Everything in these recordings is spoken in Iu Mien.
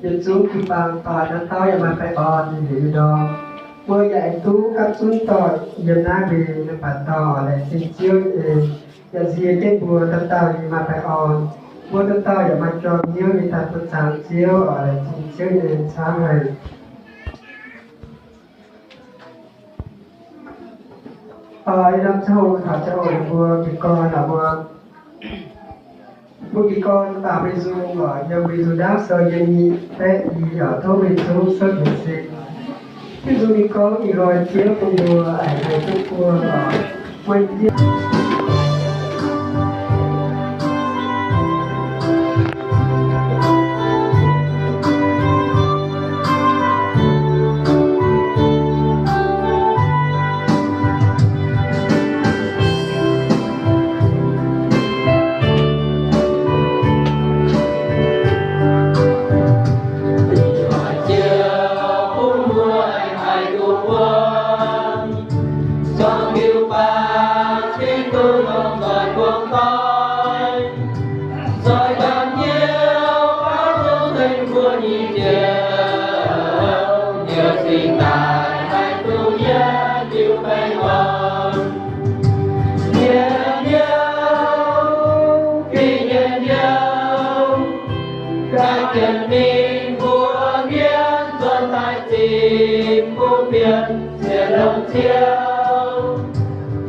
Yietc zungv jiu-baang baaix dauh dauh yaac maaih baengh orn nyei ndorm. Mbuo yaac aengx duqv gapv zunv dorh yiem naaiv mingh nyei baaix dauh laengz zingh Ziouv nyei en, yaac nzie jienv mbuo dauh dauh nyei maaih baengh orn. Mbuo dauh dauh yaac maaih jorm hnyouv nyei daaih bun zaangc Ziouv, laengz zingh Ziouv nyei en camv haic. Ih norm ziangh hoc taux ziangh hoc mbuo jiez gorn oc, mbuo, mbuo jiez gorn baac mbuo nzung oc, yiem mbuo nzung ndaauv sou yiem nyei baeqv i oc, tov mbuo zungv cuotv hec se. Mbuo nzung ninh gorngv ih hnoi Ziouv bun mbuo aengx haih duqv buo oc, mbuo Ziouv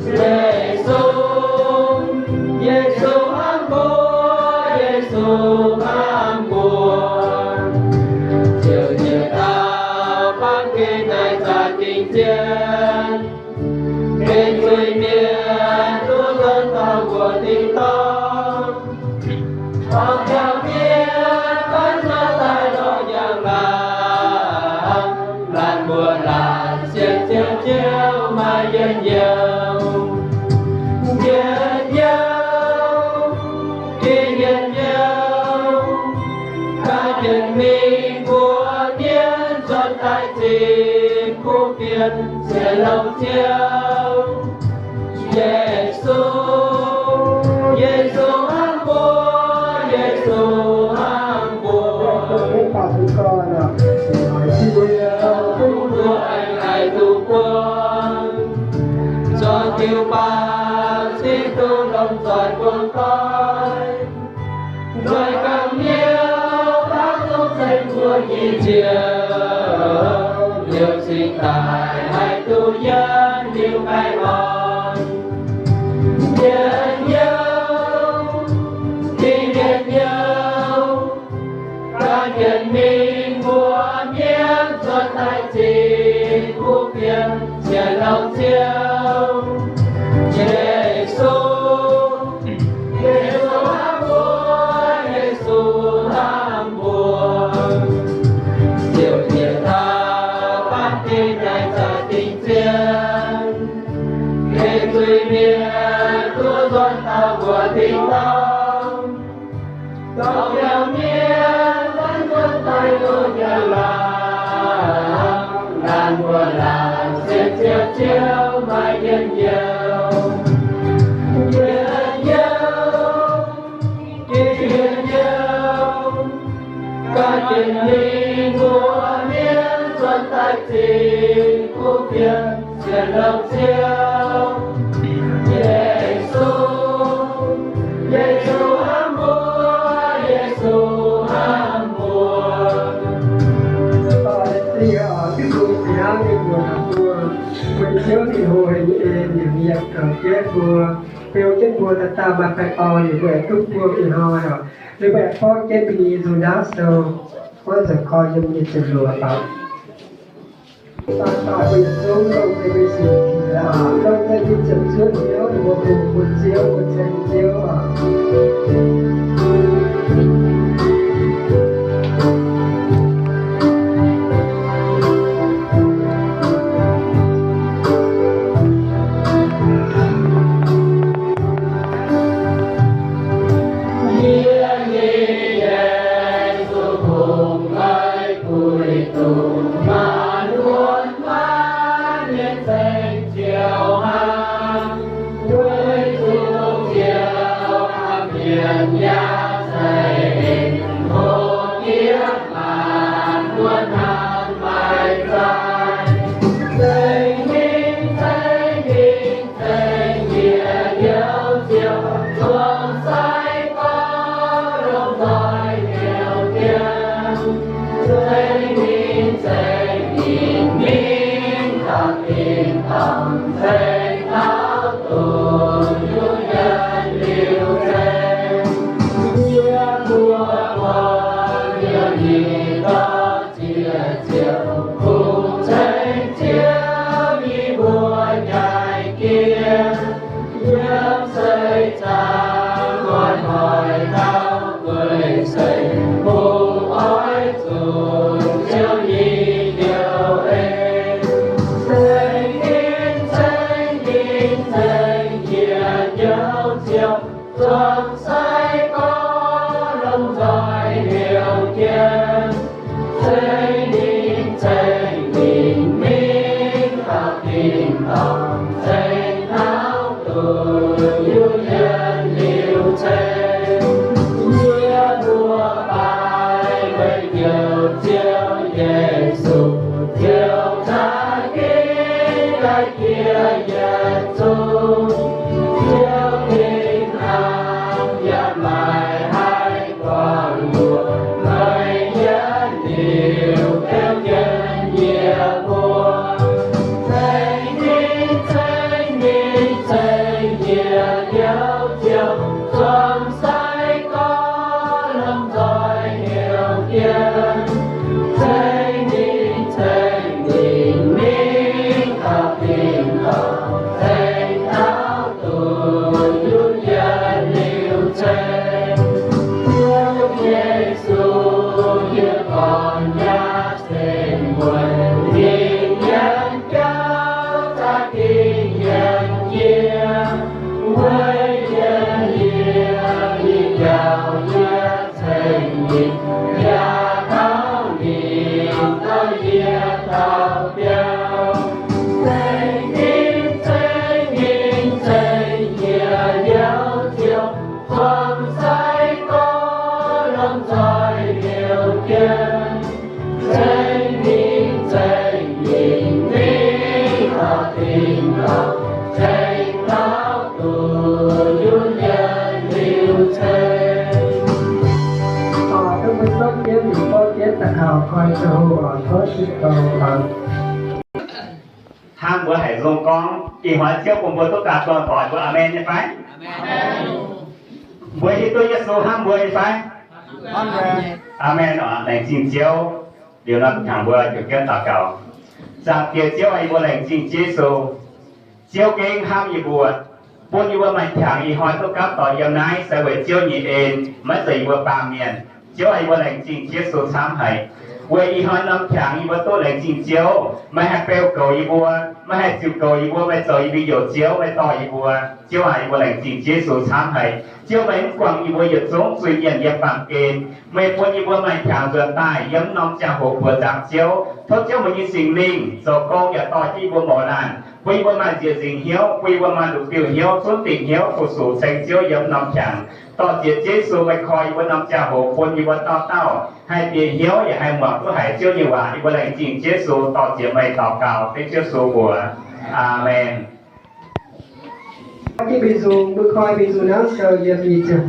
Yesu, Yesu hnamv mbuo, Yesu hnamv mbuo. Ziouv njiec taux baamh gen naaic za'gengh zien, benx zuiz-mienh duqv nzuonx taux mbuo tin-dorngh. Dorh biaux mienh duqv nzuonx daaih lorz njang-laangc, laanh mbuo laanh sienx Ziouv, Ziouv maaih njien-youh. Njien-youh, njien-youh, ganh jienv mingh mbuo mienv nzuonx daaih zinh kuv fienx cien longx Ziouv. Yesu, Yesu hnamv mbuo, Yesu hnamv mbuo. Bun mbuo aengx haih duqv buo, zorc jiu-baang cingx duqv longc zoih buangh doic. Nzoih ganh hnyouv baav zungv ceng mbuo nyei Ziouv, liuz cingx daaih haih duqv yiem liuz baengh orn. Njien-youh, njien-youh, ganh jienv mingh mbuo mienv nzuonx daaih zinh kuv fienx cien longx Ziouv. Yesu, Yesu hnamv mbuo, Yesu hnamv mbuo. Ziouv njiec taux baamh gen naaic za'gengh zien, benx zuiz-mienh duqv nzuonx taux mbuo tin-dorngh. Dorh biaux mienh duqv nzuonx daaih lorz njang-laangc, laanh mbuo laanh sienx Ziouv, Ziouv maaih njien-youh. Njien-youh, njien-youh, ganh jienv mingh mbuo mienv nzuonx daaih zinh kuv fienx cien longx Ziouv. Yesu, Yesu hnamv mbuo, Yesu hnamv mbuo. Mbuo Ziouv ninh hlo haic nyei en, ninh yaac zoux jienv mbuo, beu jienv mbuo dauh dauh maaih baengh orn, ninh mbuo aengx duqv buo ih hnoi oc. Ninh mbuo aengx borqv jienv mbuo nyei nzung ndaauv sou, gorngv zoux gorn yiem nyei ziepc luoqc baac. Daaih daaih mbuo yietc zungv longc deix mbuo sienx Tin-Hungh, longc deix mbuo ziepc zuoqv hnyouv, mbuo bun mbuo Ziouv, mbuo ceng Ziouv oc. Hnangv mbuo haiz nzung gorngv, ih hnoi Ziouv bun mbuo duqv daaih dorn-doic mbuo, aamen nyei fai? Mbuo hiuv duqv Yesu hnamv mbuo nyei fai? Aamen oc. Laengz zingh Ziouv. Liuz nor, dangh mbuo juangc jienv daux gaux. Zaangc Diex Ziouv aac, yie mbuo laengz zingh Ziouv Yesu. Ziouv gengh hnamv yie mbuo, bun yie mbuo maaih qangx ih hnoi duqv gapv doic yiem naaiv, se weic Ziouv nyei en, maiv zeiz yie mbuo baamh mienh. Ziouv aac, yie mbuo laengz zingh Ziouv Yesu camv haic. Weic ih hnoi norm qangx yie mbuo duqv laengz zingh Ziouv, meih haih beu goux yie mbuo, meih haih ziux goux yie mbuo, meih zoux yie mbuo nyei Ziouv, meih dorh yie mbuo. Ziouv aac, yie mbuo laengz zingh Ziouv Yesu camv haic. Ziouv, meih mv guangc yie mbuo yietc zungv zuiz-mienh yiem baamh gen. Meih bun yie mbuo maaih qangx nzuonx daaih yiem norm ziangh hoc buoz-zaangc Ziouv. Tov Ziouv meih nyei Singx Lingh zoux gong yaac dorh jienv yie mbuo mouz laanh, bun yie mbuo maaih nzieqc nzingc hnyouv, bun yie mbuo maaih nduqc diuh hnyouv, zunv dingc hnyouv fu-sux ceng Ziouv yiem norm qangx. Dorh ziex Ziouv Yesu meih koi yie mbuo norm ziangh hoc bun yie mbuo dauh dauh haih bieqc hnyouv yaac haih muangx duqv haic Ziouv nyei waac. Yie mbuo laengz zingh Ziouv Yesu, dorh ziex meih daux gaux, dengv Ziouv Yesu mbuox. Aamen. Mbuo koi mbuo zuqc naaiv sou yiem i ziepc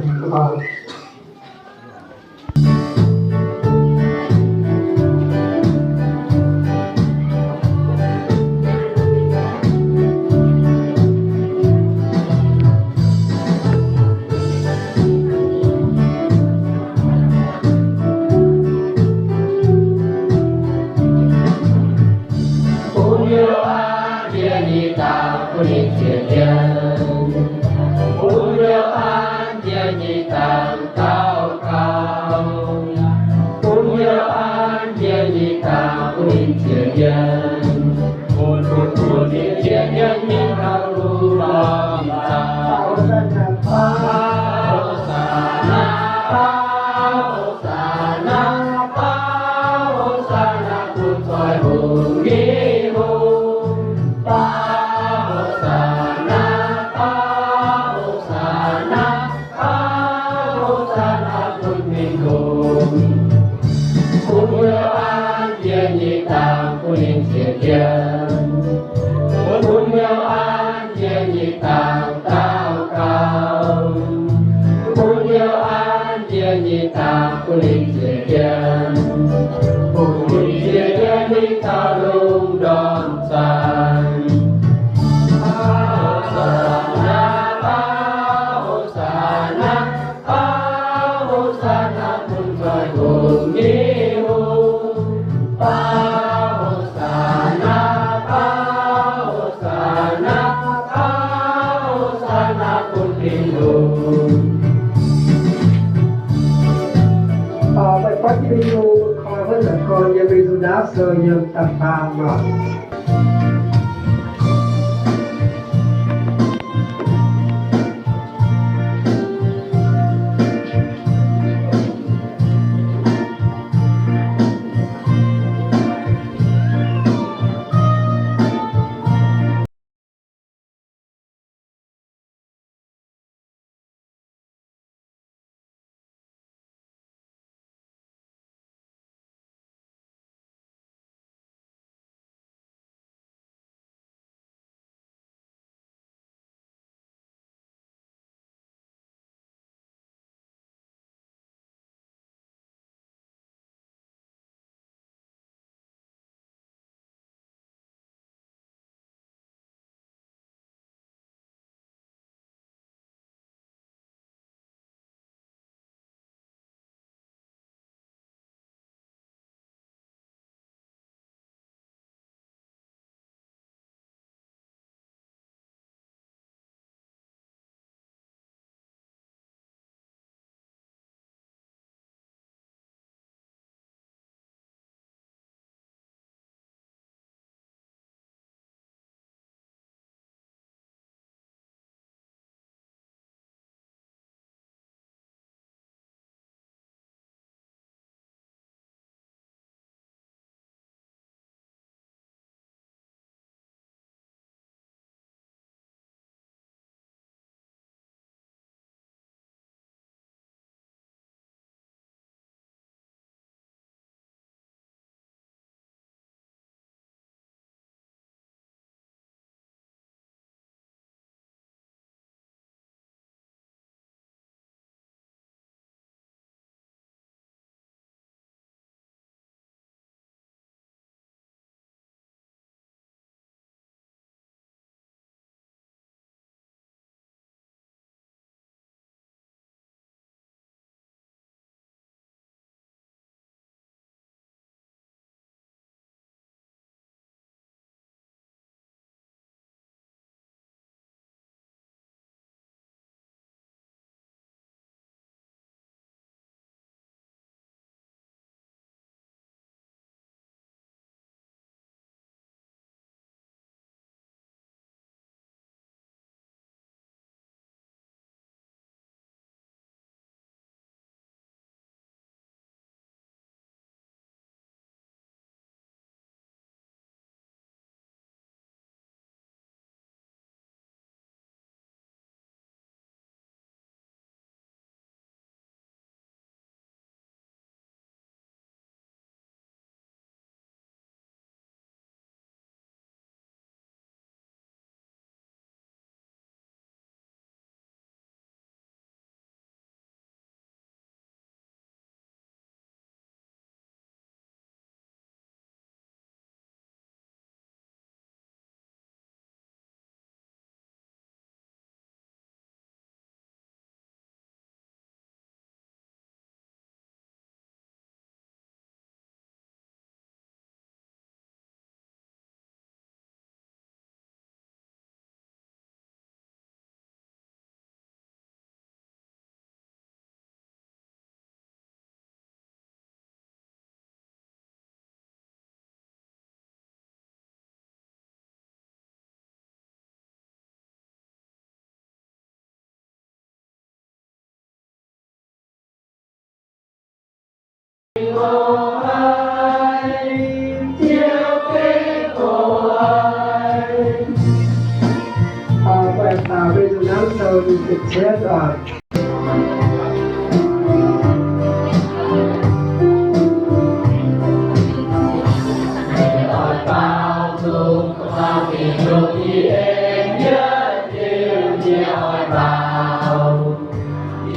Wuov zanc gorn yiem mingh zuqc ndaauv sou yiem da'faam oc.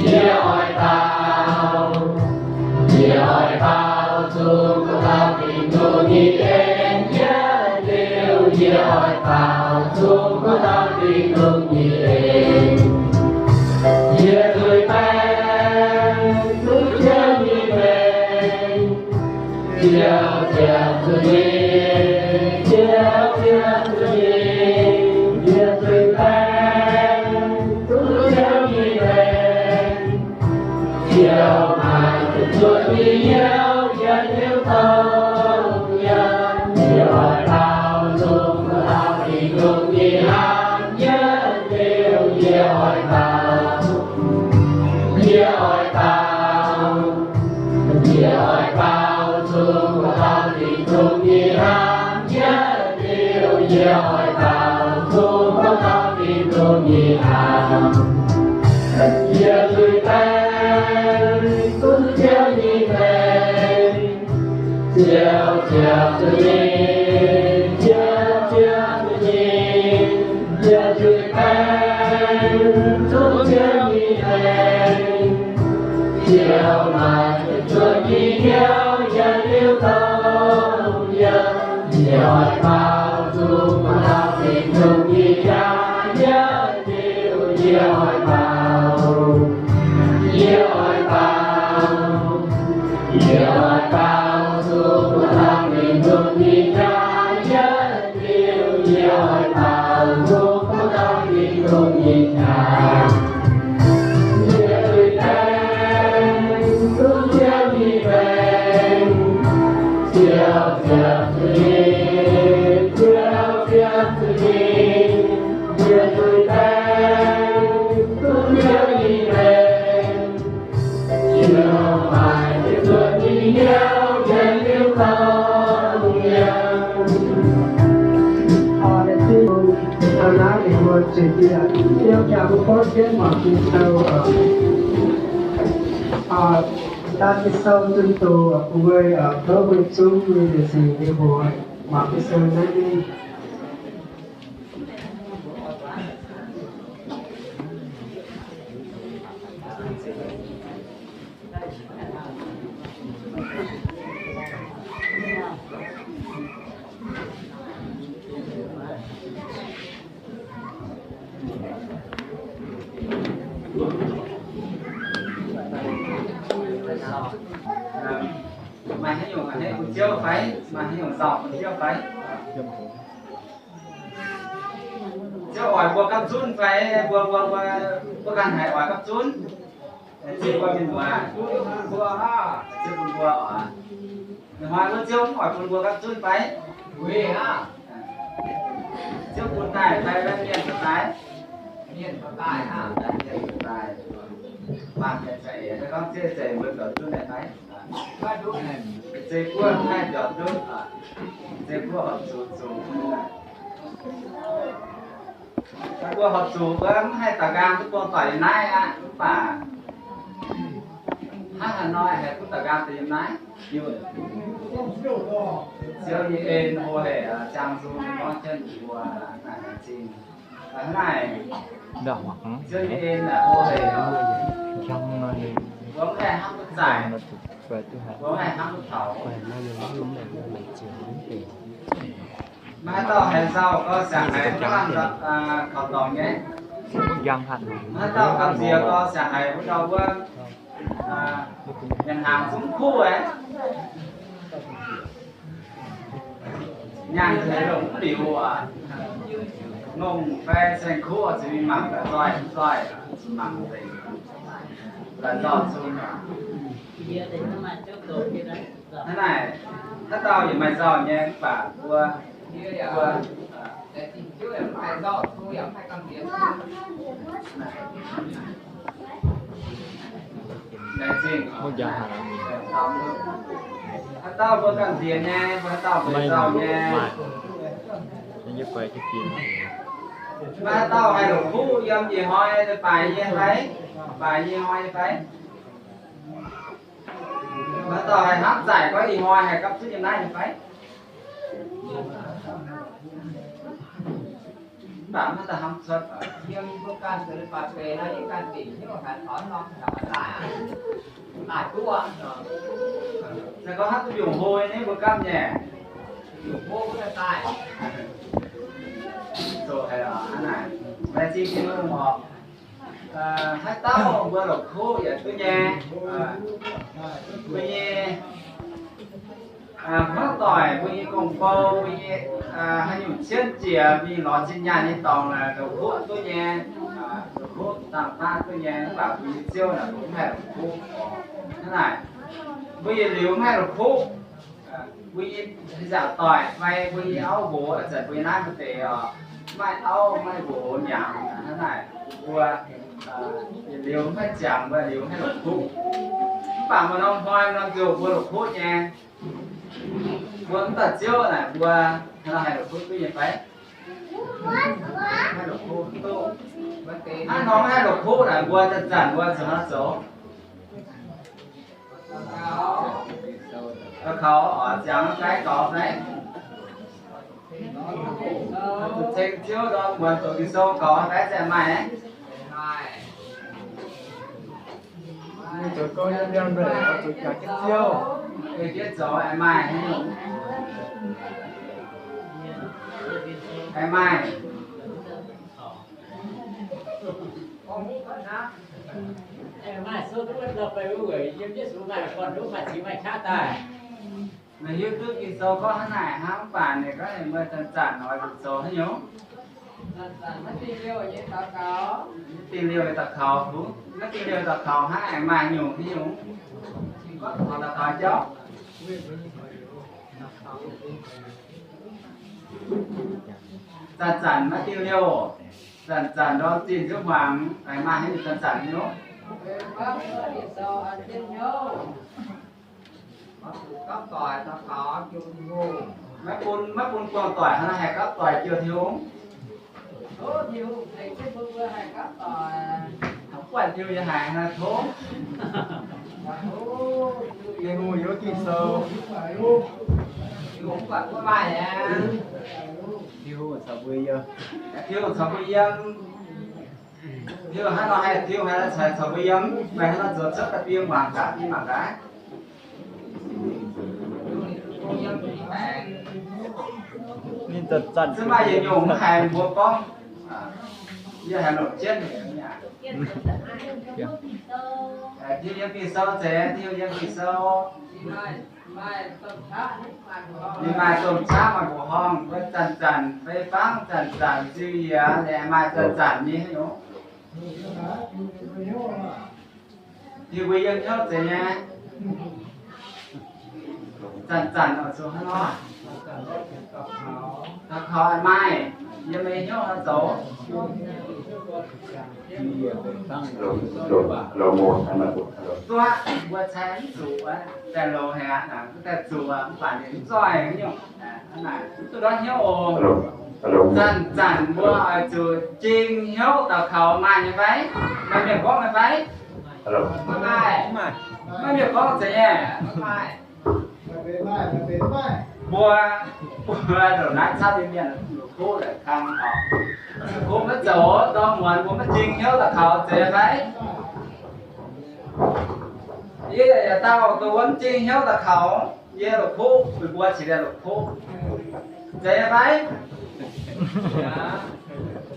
Yie oix baaux, yie oix baaux zunc gauh dauh Tin-Hungh nyei en, yie liuz yie oix baaux zunc gauh dauh Tin-Hungh nyei en. Yie zuiz-baengh duqv Ziouv nyei mengh, Ziouv ziangh zuqc yie, Ziouv ziangh zuqc yie. Yie zuiz-baengh duqv Ziouv nyei mengh, Ziouv maaih zuqc zuotc yie hnyouv, yie hnyouv taux Dongh nyei hnamv yie liuz, yie oix baaux zuqc buangh dauh Tin-Hungh nyei hnamv. Yie zuiz baengh duqv Ziouv nyei mengh, Ziouv ziepc zuoqv nyei, Ziouv ziepc zuoqv nyei. Yie zuiz baengh duqv Ziouv nyei mengh, Ziouv maaih zuqc nyei hnyouv yiem liuz dongh yie. Yie oix baaux zuqc buangh dauh Tin-Hungh nyei jaax, yie liuz yie oix baaux. Yie oix baaux. Yie oix baaux zuqc buangh dauh Tin-Hungh nyei jaax, yie liuz yie oix baaux zuqc buangh dauh Tin-Hungh nyei jaax. Yie zuiz baengh duqv Ziouv nyei mengh, Ziouv ziepc zuoqv nyei, Ziouv ziepc zuoqv nyei. Yie zuiz baengh duqv Ziouv nyei mengh, Ziouv maaih ziepc zuoqv nyei hnyouv yiem liuz dongh yie. Naaiv ninh mbuo zuiz bieqc, yiem jaax mbuo gorngv jienv mangc Ging-Sou, daaih Ging-Sou zunh doz bun mbuo, tov mbuo zungv mingh liuz singx liuz hoc mangc Ging-Sou naaiv ninh. Meih haaix nyungc haiz bun Ziouv fai? Meih haaix nyungc nzauh bun Ziouv fai? Ziouv oix mbuo gapv zunv fai mbuo, mbuo, mbuo, mbuo ganh haiz oix gapv zunv? Ziouv bun mbuo, Ziouv bun mbuo oc. Hnoi wuov Ziouv mv oix bun mbuo gapv zunv fai? Ziouv bun daaih fai mienh zoux daaih? Mienh zoux daaih. Mienh zoux daaih. Baamh mienh za'eix, gorngv Ziouv zeiz mbuo zoux duqv daaih fai? Zeiz guoqv mv haih zoux duqv. Zeiz guoqv horpc zuqc zuqc. Mbuo horpc zuqc mv haih daux nqaang duqv buangh doic yiem naaiv aqv. Mv baac hnangv haaix nor haih duqv daux nqaang deix yiem naaiv? Ziouv nyei en hlo haic, ziangh nzung gorngv jienv mbuo naaic zingh. Hnangv naaic, Ziouv nyei en hlo haic, mbuo mv haih hnamv duqv zaaic, mbuo mv haih hnamv duqv taux. Maiv haaix dauh haiz nzauh gau siangx haiz wuov lamh kaux dorngx nyei. Maiv haaix dauh gamh nziex gau siangx haiz wuov ndau wuov nyanc hnaangx zungv kuv aqv. Nyaanh haiz longc mv liuz aac, ngongh fai saeng-kuv zuqc mingh mangc daaih zoih mv zoih, zuqc mangc nzengc, daaih nzauh zungv. Hnangv naaic, haaix dauh yaac maaih nzauh nyei mv baac mbuo, mbuo Haaix dauh mbuo ganh nziex nyei, mbuo haaix dauh mbuo nzauh nyei. Maiv haaix dauh haih longc kuv yiem ih hnoi baaix nyei fai? Baaix nyei hnoi nyei fai? Maiv haaix dauh haih hnamv zaaic gorngv ih hnoi haih gapv zunv yiem naaiv nyei fai? Mv baac maiv daaih hnamv cuotv. Yiem mbuo ganh zoux leiz-baaix beix nor, yie ganh dingc hnyouv haiz taux norm daaih, daaih duqv. Se gorngv hnangv duqv mbiungc hlo nyei mbuo gamh nyei, mbiungc hlo wuov daaih. Zoux haic hnangv naaic, laengz zingh Tin-Hungh oc. Haaix dauh mbuo longc kuv yaac duqv nyei. Mbuo nyei hmuangv doic, mbuo nyei gong-bou, mbuo nyei haaix nyungc cienv jiex mingh lorz zinh nyaanh nyei dorngx, longc kuv duqv nyei. Longc kuv dangh baav duqv nyei, mv baac mbuo nyei Ziouv naaic mbuo mv haih longc kuv. Hnangv naaic, mbuo yietc liuz mv haih longc kuv. Mbuo nyei nziaauc doic fai mbuo nyei auv nqox, ih zanc mbuo nyei naaiv maaih deix oc, maaih auv maaih nqox mi'aqv. Hnangv naaic mbuo yietc liuz mv haih ziangx, mbuo liuz mv haih longc kuv. Mv baac maaih norm hnoi norm nzunc mbuo longc kuv nyei. Mbuo mv dauh Ziouv naaic mbuo haaix nor haih la'kuqv duqv nyei fai? Hnangv nor maiv haih la'kuqv naaic mbuo zanc-zanc mbuo zuqc hnangv zoux. Kaux oix ziangx fai gaux fai? Zuqc ceng Ziouv ndorm muonz zoux Ging-Sou gaux fai se maaih? Mingh zoux gong nyei liangx-ndeic oix zuqc jangx jienv Ziouv. Ei jienv zoux aengx maaih haaix nyungc? Aengx maaih. Maaih sou duqv wuov dauh fai wuov weic yiem Yesu maaih la'buonc duqv maaih cingx maaih qaqv daaih. Meih hiuv duqv Ging-Sou gorngv hnangv naaic hnangv, mv baac ninh gorngv meih zanc-zanc oix zuqc zoux haaix nyungc? Maiv dingh liouh nyei daux gaux. Maiv dingh liouh nyei daux gaux, maiv dingh liouh daux gaux hnangv, aengx maaih haaix nyungc, haaix nyungc? Cingx gorngv taux daux gaux jauv. Zanc-zanc maiv dingh liouh, zanc-zanc ndorm zinh nziouv hmuangx, aengx maaih haaix nyungc zanc-zanc nyei nor? Maiv bun, maiv bun buangh doic hnangv, haih gapv doic jouh Tin-Hungh. Tov Tin-Hungh tengx jienv mbuo, mbuo haih gapv doic. Tov buatc Tin-Hungh yaac haiz hnangv tov. Tin-Hungh yiem Ging-Sou. Tin-Hungh buatc mbuo maaih aqv. Tin-Hungh caux mbuo yiem. Tin-Hungh caux mbuo yiem. Tin-Hungh hnangv nor haih, Tin-Hungh haih caux, caux mbuo yiem. Meih hnangv nor zoux cuotv daaih bun yie mangc gaax, bun yie mangc gaax. Ninh zanc-zanc se maaih yietc nyungc mv haiz mbuo gorngv, yie haiz longc jienv haic mi'aqv. Tin-Hungh yiem Ging-Sou zeiz, Tin-Hungh yiem Ging-Sou. Ninh maaih domh qaqv maaih mbuoqc horngh, mbuo zanc-zanc fei fangv, zanc-zanc ziux yiez, ninh maaih zanc-zanc nyei haaix nyungc. Ninh mbuo yiem hnyouv zeiz nyei. Zanc-zanc oix zuqc hnangv nor. Daux gaux maaih, yiem meih hnyouv nor zoux. Duqv, mbuo cai mv zuqc aqv, daaih loz haic aqv, daaih zuqc aqv, mv baac ninh mv zoih haaix nyungc. Duqv ndortv hnyouv oc. Zanc-zanc mbuo oix zuqc jing hnyouv daux gaux maaih nyei fai? Maaih mienh gorngv nyei fai? Maiv maaih. Maiv maaih mienh gorngv zeiz nyei. Mbuo, mbuo ndongc naaiv camv nyei mienh la'kuqv la'kang oc. La'kuqv maiv zoux, ndorm muonz mbuo maiv jing hnyouv daux gaux zeiz fai? Yie yaac dauh dongh wuov mv jing hnyouv daux gaux, yie la'kuqv, meih mbuo qiex liuz la'kuqv. Zeiz fai?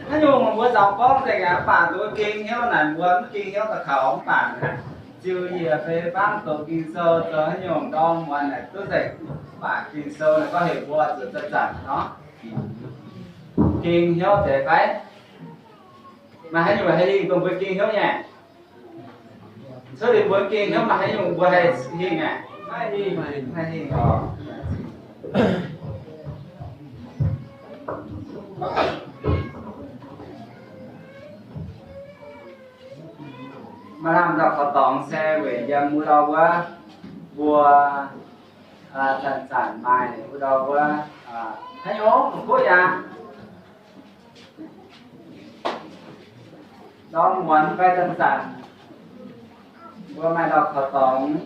Haaix nyungc mbuo nzaaux gorngv nzengc aqv, mv baac nduov ging hnyouv naaic mbuo mv ging hnyouv daux gaux mv baac ziux yiec fei fangv doqc Ging-Sou zoux haaix nyungc ndorm muonz naaic duqv nzengc. Mv baac Ging-Sou naaic gorngv heuc mbuo zuqc zanc-zanc nor. Ging hnyouv zeiz fai? Maaih haaix nyungc haih hingh dongh mbuo ging hnyouv nyei? Cuotv liuz mbuo ging hnyouv maaih haaix nyungc mbuo haih hingh aqv? Maiv hingh oc. Maaih lamh ndau-korv dorngx se weic yiem wuov ndau wuov, mbuo zanc-zanc maaih wuov ndau wuov, haaix nyungc la'kuqv yaac ndorm muonz fai zanc-zanc, mbuo maaih ndau-korv dorngx,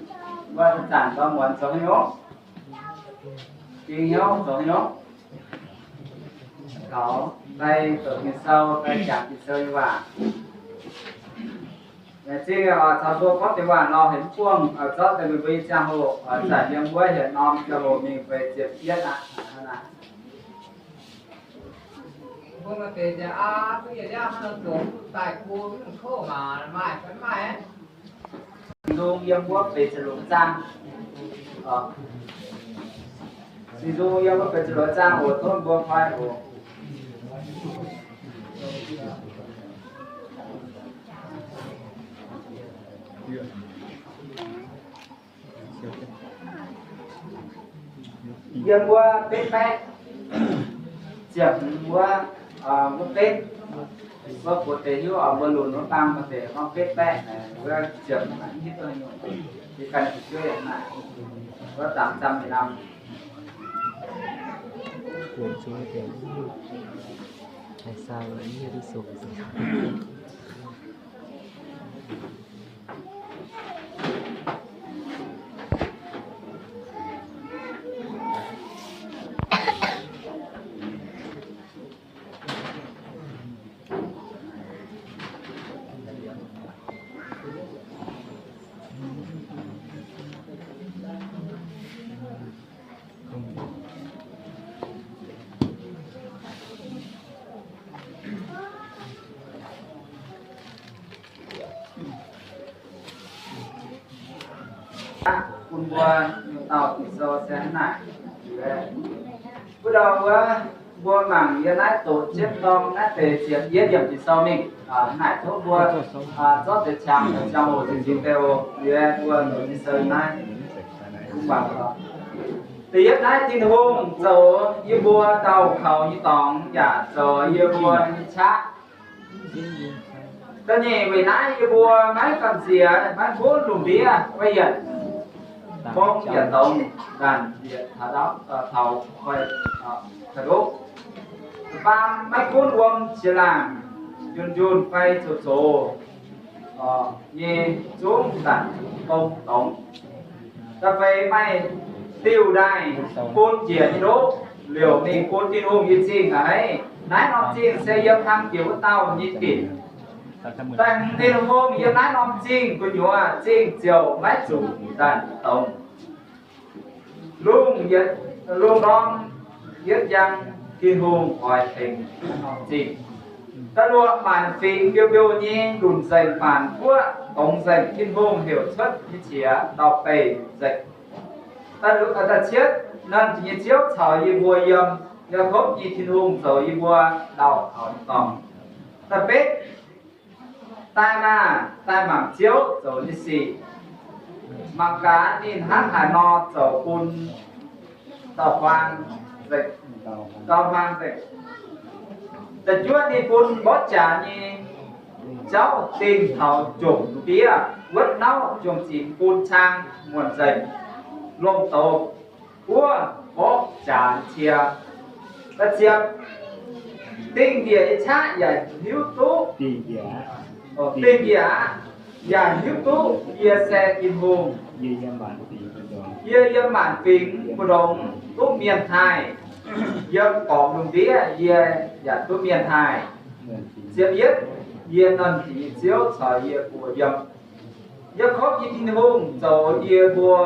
mbuo zanc-zanc ndorm muonz zoux haaix nyungc? Ging hnyouv zoux haaix nyungc? Taux fai doqc Ging-Sou fai jangx Ging-Sou nyei waac. Laengz zingh oix caux mbuo gorngv deix waac nor, heuc mv buangh zorqv deix mbuo nyei ziangh hoc, zanc yiem wuov hietc norm ziangh hoc mingh feix ziepc yietv aqv. Mbuo maaih deix ziangh aqv, duqv yietc liangv hnangv nor zoux daaih gu mv kov maac maaih fai mv maaih? Singx Nzung yiem wuov feix ziepc luoqc zaang. Singx Nzung yiem wuov feix ziepc luoqc zaang oc, tov mbuo koi oc. Yiem wuov betv baeqv, ziepc hmz wuov, wuov betv, wuov buoz deix hiuv oc, mbuo lunx wuov baang mbuo deix gorngv betv baeqv, wuov ziepc hmz hiuv duqv haaix nyungc, yie ganh fu'jueiv yaac maaih, wuov dangx zam yietc norm. Bun mbuo nyei dauh Ging-Sou se hnangv naaic. Wuov dauh wuov, mbuo mangc yiem naaiv doqc jienv dorng naaiv deix ziepc yietv yiemc Ging-Sou mingh. Naaic tov mbuo zorqv deix qangx, ziangh hoc zinh zinh beu, liuz mbuo doqc Ging-Sou naaiv. Da'yietv naaiv, Tin-Hungh zoux yie mbuo dauh kaux nyei dorngx yaac zoux yie mbuo nyei qaqv. Da'nyeic weic naaiv yie mbuo maiv gamh nziex, maiv gunv lungh ndiev wuov yienc, fong yietc longx, ndanc yietc taux, taux koi, taux ndoqv. Faam, maiv gunv wuom qiex laangc, njunh njunh fai zoqc zoqc nyei zungv ndanc fong longx. Da'feix, maaih diuh ndaaih bun njiec nyei ndoqv, liouc mingh bun Tin-Hungh nyei zingh a'hneiv. Naaiv norm zingh se yiem hlang jiex wuov dauh nyei dinc. Da'hmz, Tin-Hungh yiem naaiv norm zingh gu'nyuoz zingh ziouc maiv zuqc ndanc dongz. Lungh yietc, lungh ndorm yietv njang, Tin-Hungh oix tengx norm zingh. Da'luoqc, maanc fingx mbiouh mbiouh nyei lunc nzengc, maanc guoqv dongz nzengc, Tin-Hungh heuc cuotv nyei qiex ndau-beih nzengc. Da'cietv, Nernh Jiex nyei Ziouv caux yie mbuo yiem, Yaakopv nyei Tin-Hungh zoux yie mbuo ndau kaux nyei dorngx. Da'betv, daaih maah! Daaih mangc Ziouv zoux nyei sic. Mangc gaax ninh hnangv haaix nor zoux bun dauh huaang nzengc, dauh huaang nzengc. Da'juov, ninh bun mborqv jaax nyei jauv dingh taux jomc lungh ndiev, wuotv nauv jomc zinx bun cang muonc nzengc, lomh douz buov mborqv jaax nyei cie. Da'ziepc, dingh njiec nyei qaqv yaac hiuv duqv, dingh njiec aqv, yaac hiuv duqv yie se Tin-Hungh. Yie yiem maanc fingx mbu'ndongx duqv mienh taaih, yiem gormx lungh ndiev yie yaac duqv mienh taaih. Ziepc yietv, yie Nernh Jiex nyei Ziouv caux yie mbuo yiem. Yaakopv nyei Tin-Hungh zoux yie mbuo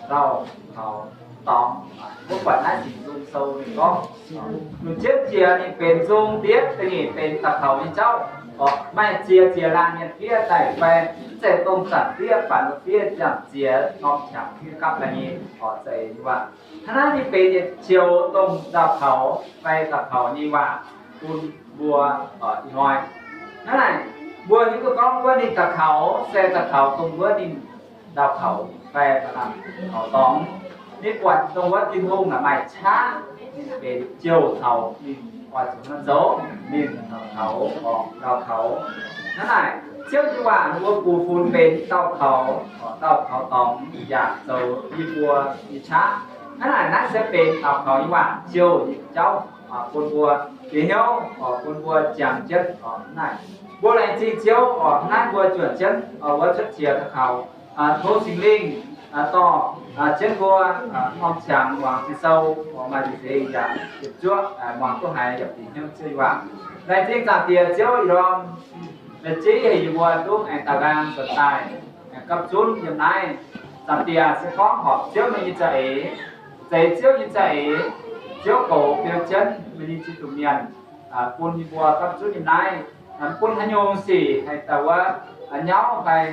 dauh kaux dorngx. Mbuo buatc naaiv Singx Nzung Sou ninh gorngv, lunc jienv jiex ninh benx nzung ndiev da'nyeic benx daux kaux nyei jauv. Maaih ziex ziex laanh mienh fiev daaih fai mv zeiz dongh zanc fiev, banc fiev, zanc ziex norm qangx fiev gapv daaih nyei, oc, zeiz nyei waac. Hnangv naaiv ninh benx yietc joux dongh ndau-kaux fai daux kaux nyei waac bun mbuo ih hnoi. Hnangv naaic, mbuo hiuv duqv gorngv wuov ninh daux kaux se daux kaux dongh wuov ninh ndau-kaux fai daux kaux dorngx. Ninh buatc dongh wuov Tin-Hungh naaic maaih qaqv, ninh benx jouh taux ninh oix zuqc hnangv zoux, ninh daux kaux, ndau-kaux. Hnangv naaic, Ziouv nyei waac mbuo bun benx ndau-kaux, ndau-kaux dorngx yaac zoux yie mbuo nyei qaqv. Hnangv naaic, naaiv se benx ndau-kaux nyei waac jouh nyei jauv bun mbuo bieqc hnyouv, bun mbuo jangx jienv. Hnangv naaic, mbuo laengz zingh Ziouv, hnangv naaiv mbuo juangc jienv wuov cuotv qiex daux kaux. Tov Singx Lingh dorh jienv mbuo norm qangx muangx Ging-Sou, maaih zingh yaac yietc zuoqv muangx duqv haiz yaac bieqc hnyouv Ziouv nyei waac. Laengz zingh Zaangc Diex Ziouv ih ndorm meih zungv heuc yie mbuo duqv aengx daux nqaang nzuonx daaih gapv zunv yiem naaiv. Zaangc Diex se gorngv horpc Ziouv meih nyei za'eix, zeix Ziouv nyei za'eix, Ziouv goux beu jienv meih nyei zuiz-doqc mienh, bun yie mbuo gapv zunv yiem naaiv, bun haaix nyungc sic haih daaih wuov nyauv fai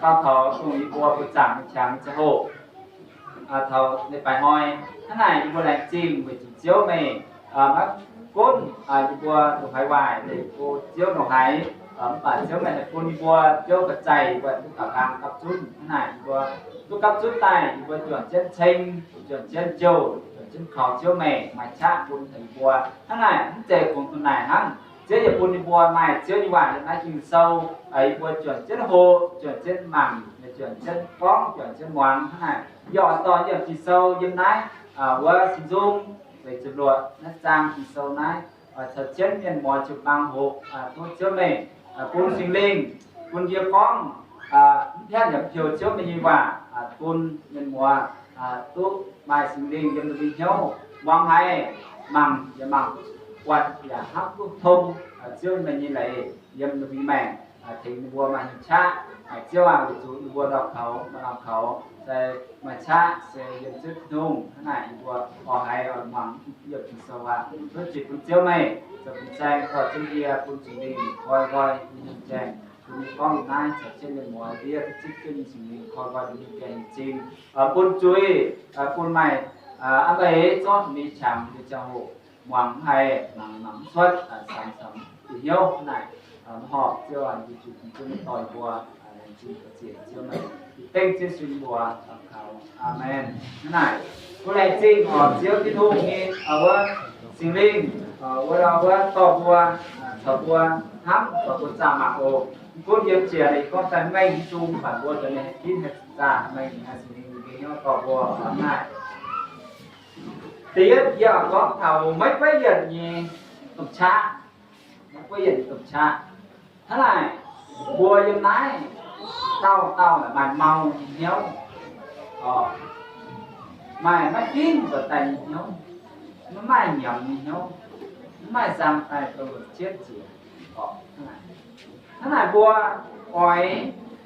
gauh taux dongh yie mbuo buoz-zaangc nyei qangx nyei ziangh hoc, taux leiz-baaix hnoi. Hnangv naaic yie mbuo laengz zingh weic zuqc Ziouv meih maiv gunv yie mbuo ndongc haaix waaic, yie mbuo Ziouv ndongc haaix, mv baac Ziouv meih haih bun yie mbuo Ziouv ga'zaih yie mbuo duqv daux nqaang gapv zunv. Hnangv naaic yie mbuo duqv gapv zunv daaih, yie mbuo juangc jienv ceng, juangc jienv jouh, juangc jienv kaux Ziouv meih maaih qaqv bun taux yie mbuo. Hnangv naaic mv zeiz kungx dongh naaic hnangv, Ziouv yaac bun yie mbuo maaih Ziouv nyei waac yiem naaiv Ging-Sou, yie mbuo juangc jienv hoqc, juangc jienv mangc, juangc jienv gorngv, juangc jienv muangx. Hnangv naaic yie oix dorh yiem Ging-Sou yiem naaiv wuov Singx Nzung Weic zuqc luoqc naaiv zaang Ging-Sou naaiv, caux jienv mienh muoz jiu-baang hoqc, tov Ziouv meih bun Singx Lingh bun yie gorngv mv piatv yaac mv peux Ziouv meih nyei waac, bun mienh muoz duqv maaih Singx Lingh yiem ninh mbuo hnyouv, muangx haiz, mangc yaac mangc buatc yaac hnamv duqv tong Ziouv meih nyei leiz yiem ninh mbuo maengc, tengx ninh mbuo maaih hnyouv qaqv. Ziouv aah, weic zuqc ninh mbuo ndau kaux maaih lamh kaux, se maaih qaqv se yiem Ziouv Tin-Hungh. Hnangv naaic ninh mbuo oix haiz oix muangx yiem Ging-Sou aqv. Tov ziec bun Ziouv meih zoux fin-saeng dorh jienv yie, bun Singx Lingh koi nqoi yie nyei m'jangc, bun yie gorngv yiem naaiv caux jienv mienh muoz ndiev duqv zipv Ziouv nyei Singx Lingh koi nqoi ninh mbuo nyei zingh, bun zuiz, bun maaih a'leiz zorqv ninh nyei qangx nyei ziangh hoc muangx mv haih, mangc mangc mv cuotv, samx samx duqv hnyouv. Hnangv naaic, mv horpc Ziouv aah, yie zuqc bun Ziouv meih dorh yie mbuo laengz zingh ga'zieqc Ziouv meih. Yie dengv Ziouv Yesu nyei mbuox daux gaux. Aamen. Hnangv naaic, mbuo laengz zingh oc Ziouv Tin-Hungh nyei wuov Singx Lingh, wuov, wuov dorh mbuo, caux mbuo hnamv, caux mbuo zaah mangc oc. Mv gunv yiem ziec ninh gorngv daaih mengh zungh, mv baac mbuo daaih ninh haih ginv haih zaah mengh, Singx Lingh nyei hnyouv dorh mbuo hnangv naaic. Da'yietv yie oix gorngv taux maiv guaiv yienc nyei domh qaqv. Maiv guaiv yienc nyei domh qaqv. Hnangv naaic, mbuo yiem naaiv dauh dauh naaic maaih mau nyei hnyouv, maaih maiv ginv zoux daaih nyei hnyouv, maiv maaih nyiemz nyei hnyouv, maiv maaih nzang daaih dongh longc jienv nziex. Hnangv naaic, mbuo oix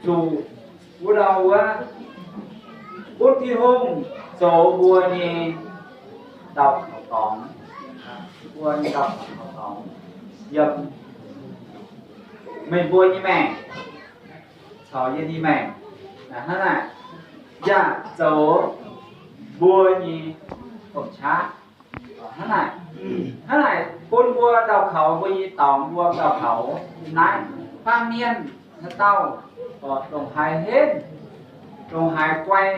zuqc wuov dauh wuov, bun Tin-Hungh zoux mbuo nyei ndau-kaux dorngx, mbuo nyei ndau-kaux dorngx yiem meih mbuo nyei maengc caux yie nyei maengc. Hnangv naaic, yaac zoux mbuo nyei domh qaqv. Hnangv naaic, hnangv naaic bun mbuo ndau-kaux, mbuo nyei dorngx, mbuo ndau-kaux naaiv, baamh mienh haaix dauh ndongc haaix henv, ndongc haaix guai,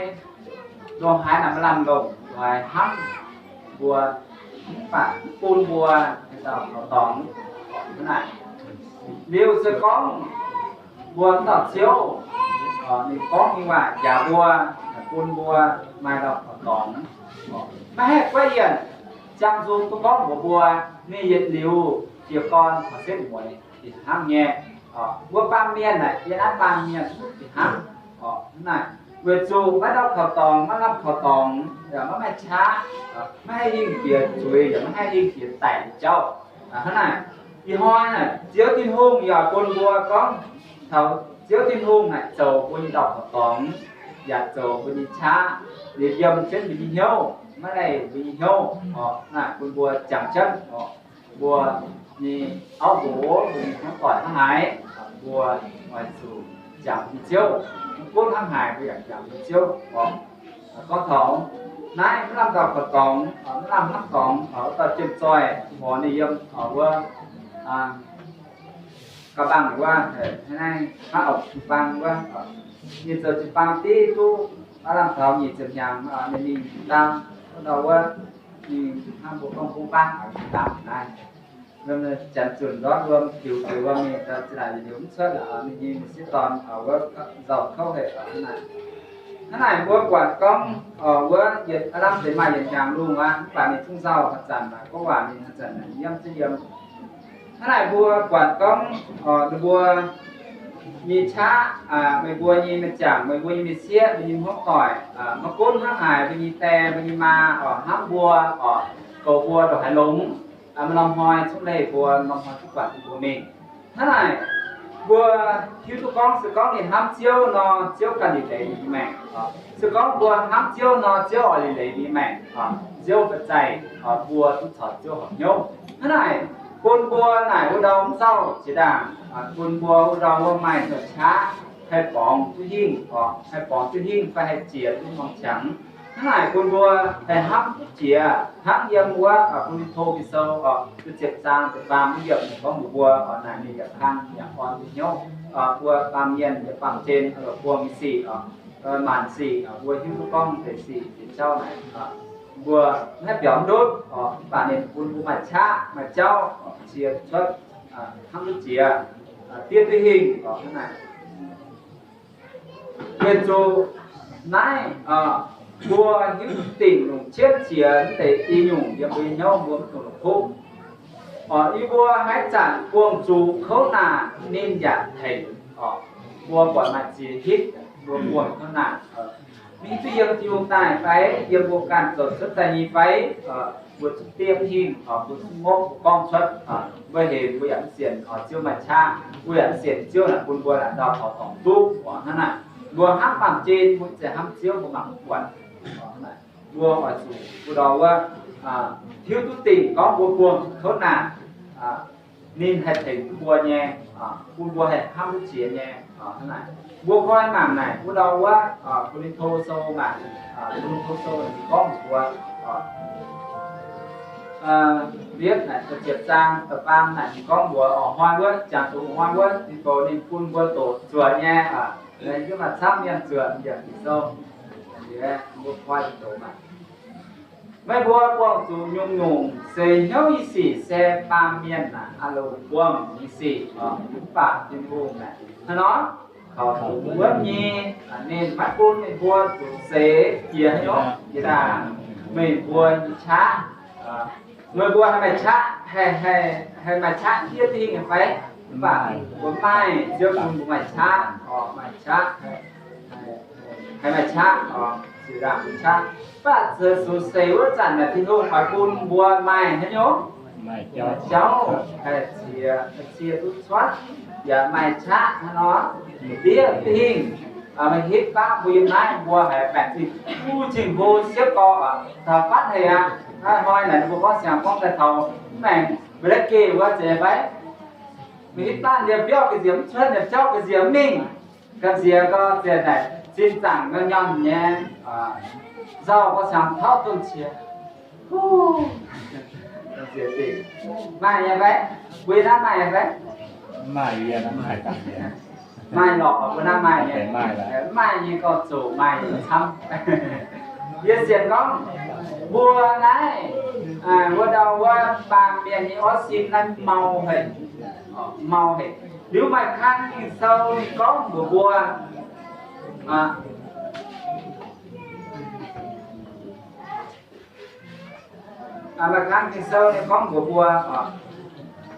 ndongc haaix naaic maaih lamh longc, ndongc haaix hnamv mbuo, mv baac mv bun mbuo nyei ndau-kaux dorngx. Hnangv naaic, liuz se gorngv mbuo dauh Ziouv, ninh gorngv nyei waac njaaux mbuo, bun mbuo maaih ndau-kaux dorngx. Maiv haih guaiv yienc, ziangh nzung duqv gorngv mbuox mbuo, ninh yietc liuz jiez gorn caux setv mueiz fih hnangv nyei. Mbuo baamh mienh naaic, yie naaiv baamh mienh fih hnangv. Hnangv naaic, weic zuqc maiv ndau-kaux dorngx, maiv lamh kaux dorngx, yaac maiv maaih qaqv, maiv haih hingh jiex zuiz, yaac maiv haih hingh jiex daic nyei jauv. Hnangv naaic, ih hnoi naaic Ziouv Tin-Hungh yaac bun mbuo gorngv taux Ziouv Tin-Hungh naaic zoux mbuo nyei ndau-kaux dorngx, yaac zoux mbuo nyei qaqv, liuz yiem jienv mbuo nyei hnyouv, maiv leih mbuo nyei hnyouv. Naaic bun mbuo jangx jienv mbuo nyei auv nqox, mbuo nyei hmuangv doic hnangv haaix, mbuo oix zuqc jangx mbuo nyei Ziouv. Mv gunv hnangv haaix mbuo yaac jangx mbuo nyei Ziouv. Gorngv taux naaiv maiv lamh ndau-kaux dorngx, maiv lamh hnamv dorngx, wuov dauh jiem zoih, mbuox ninh yiem wuov ga'bangc wuov, hnangv naaiv hnangv auv jiu-baang wuov, ninh zoux jiu-baang div duqv maiv lamh taux nyic ziepc hnyangx, ninh mingh dang wuov, ninh hnangv mbuo gorngv bung baav dangx naaiv. Janx zunc ndortv wuom, piux piux wuom, ninh za'naaic liuz mv cuotv, ninh nyei m'sieqv dorn wuov nzauh kouv haic naaic. Hnangv naaic mbuo buatc gorngv wuov yietc lamh deix maaih yietc hnyangx lungh aqv, mv baac ninh zungv nzauh haaix zanc naaic, gorngv waac ninh haaix zanc naaic yiem za'yiem. Hnangv naaic mbuo buatc gorngv ninh mbuo nyei qaqv, meih mbuo nyei m'jangc, meih mbuo nyei m'sieqv, meih nyei hmuangv doic, maiv gunv hnangv haaix, mbuo nyei die, mbuo nyei maa oc, hnamv mbuo oc, goux mbuo ndongc haaix longx, maaih norm hnoi zungv leih mbuo, norm hnoi zungv buatc mbuo mingh. Hnangv naaic, mbuo hiuv duqv gorngv se gorngv ninh hnamv Ziouv nor, Ziouv ganh liuc leiz ninh nyei maengc. Se gorngv mbuo hnamv Ziouv nor, Ziouv oix liuc leiz ninh nyei maengc. Ziouv ba'zeic mbuo duqv caux Ziouv horpc hnyouv. Hnangv naaic, bun mbuo naaic wuov ndau mv zauh jiex ndaangc, bun mbuo wuov ndau wuov maaih hnyouv qaqv, haih borngz duqv hingh, haih borngz duqv hingh fai haih jiex duqv norm qangx. Hnangv naaic bun mbuo haih hnamv duqv jiex hnangv yiem wuov bun ninh tov Ging-Sou ziepc zaang ziepc faam yiemc gorngv mbuox mbuo, naaic ninh yaac kang yaac orn mbuo hnyouv. Mbuo baamh mienh yaac baamh gen buangh nyei sic, maanc sic, mbuo hiuv duqv gorngv deix sic deix jauv naaic, mbuo maiv haih biaux mv ndutv, mv baac ninh bun mbuo maaih qaqv maaih jauv cie cuotv, hnamv duqv jiex, diev duqv hingh hnangv naaic. Weic zuqc naaiv Mbuo hiuv duqv dingc nyungc cietv jiex deix i nyungc yiem mbuo nyei hnyouv mbuo mv dungx la'kuqv. Yie mbuo haaix zanc buangh zuqc kouv naanc ninh yaac tengx mbuo buatc maaih ziex hitv mbuo buangh kouv naanc. Mingh duqv yiem Tin-Hungh daaih fai yiem mbuo ganh zoux cuotv daaih nyei fai, mbuo zuqc diemv hingh, mbuo zuqc ngopv mbuo gorngv cuotv, mbuo hemx mbuo yaac mv sienx Ziouv maaih qaqv, mbuo yaac mv sienx Ziouv naaic bun mbuo naaic ndau taux dorngx duqv hnangv naaic. Mbuo hnamv baamh gen mbuo mv zeiz hnamv Ziouv mbuo mangc mv buatc. Mbuo oix zuqc mbuo ndau wuov hiuv duqv dingc gorngv mbuo buangh kouv naanc ninh haih tengx mbuo nyei, bun mbuo haih hnamv duqv jiex nyei. Hnangv naaic, mbuo koi mangc naaic wuov ndau wuov Ko^lin^to Sou naaic, Ko^lin^to Sou naaic ninh gorngv mbuox mbuo, Liepv naaic da'ziepc zaang da'faam naaic ninh gorngv mbuox hnoi wuov, jangx zuqc hnoi wuov ninh bouc ninh bun mbuo doqc zuoqc nyei, yie maaih camv mienh zuoqc yaac Ging-Sou, mbuo koi doqc maah. Meih mbuo buangh zuqc nyungc-nyungc seix hnyouv nyei sic se baamh mienh naaic aah loc buangh nyei sic, mv baac Tin-Hungh naaic hnangv nor kaux wuonv nyei, ninh maiv bun meih mbuo zuqc seix jiex haaix nyungc jiex ndaangc meih mbuo nyei qaqv. Meih mbuo haih maaih qaqv, haih maaih qaqv yie duqv hingh fai? Mv baac mbuo maaih, Ziouv bun mbuo maaih qaqv, maaih qaqv, haih maaih qaqv jiex ndaangc nyei qaqv. Mv baac zuqc seix wuov zanc naaic Tin-Hungh oix bun mbuo maaih haaix nyungc? Jauv haih cie, cie duqv cuotv, yaac maaih qaqv hnangv nor, ndiev duqv hingh. Meih hitv baav mbuo yiem naaiv mbuo haiz baengc zingh, duqv zingh hlo siepv gorx, taux fatv haic aqv. Hnoi naaic mbuo gorngv siang gorngv daaih taux mv maengc mbuo la'geh wuov zeiz fai? Meih hitv baav liemh biauv ga'nziex mv cuotv, liemh jauv ga'nziex mv mingh. Ga'nziex gorx ziex naaic zinh zaangc nyorn nyei nzauh gorx siang tauv domh qiex. Maaih nyei fai? Mbuo yiem naaiv maaih nyei fai? Maaih lorqc, mbuo naaiv maaih nyei. Maaih nyei gorngv zoqc maaih nyei camv. Yie sienx gorngv mbuo naaiv, wuov ndau wuov baamh mienh nyei orv sin naaiv mau haic, mau haic. Liuz maaih kang Ging-Sou ninh gorngv mbuox mbuo, maaih kang Ging-Sou ninh gorngv mbuox mbuo,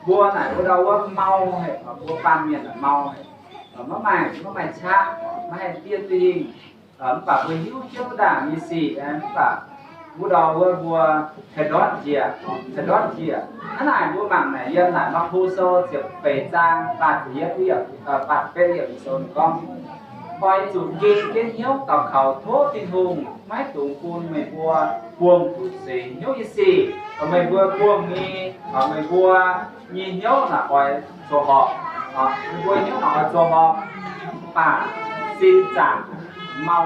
mbuo naaic wuov ndau wuov mau haic, mbuo baamh mienh naaic mau haic, maiv maaih, maiv maaih qaqv, maiv haih diev duqv hingh. Mv baac mbuo hiuv jienv wuov ndaangc nyei sic, mv baac wuov ndau wuov mbuo haih ndortv njiec, haih ndortv njiec. Hnangv naaic mbuo mangc naaic yiem naaic Maako Sou ziepc feix zaang faah ziepc yietv, faah ziepc betv yiemc Ging-Sou ninh gorngv, oix zuqc nqingh jienv hnyouv daux kaux tov Tin-Hungh, maiv dungx bun meih mbuo buangh zuqc seix hnyouv nyei sic. Meih mbuo buangh nyei, meih mbuo nyei hnyouv naaic oix zoux horpc, meih mbuo hnyouv naaic oix zoux horpc, mv baac sin zaangc mau.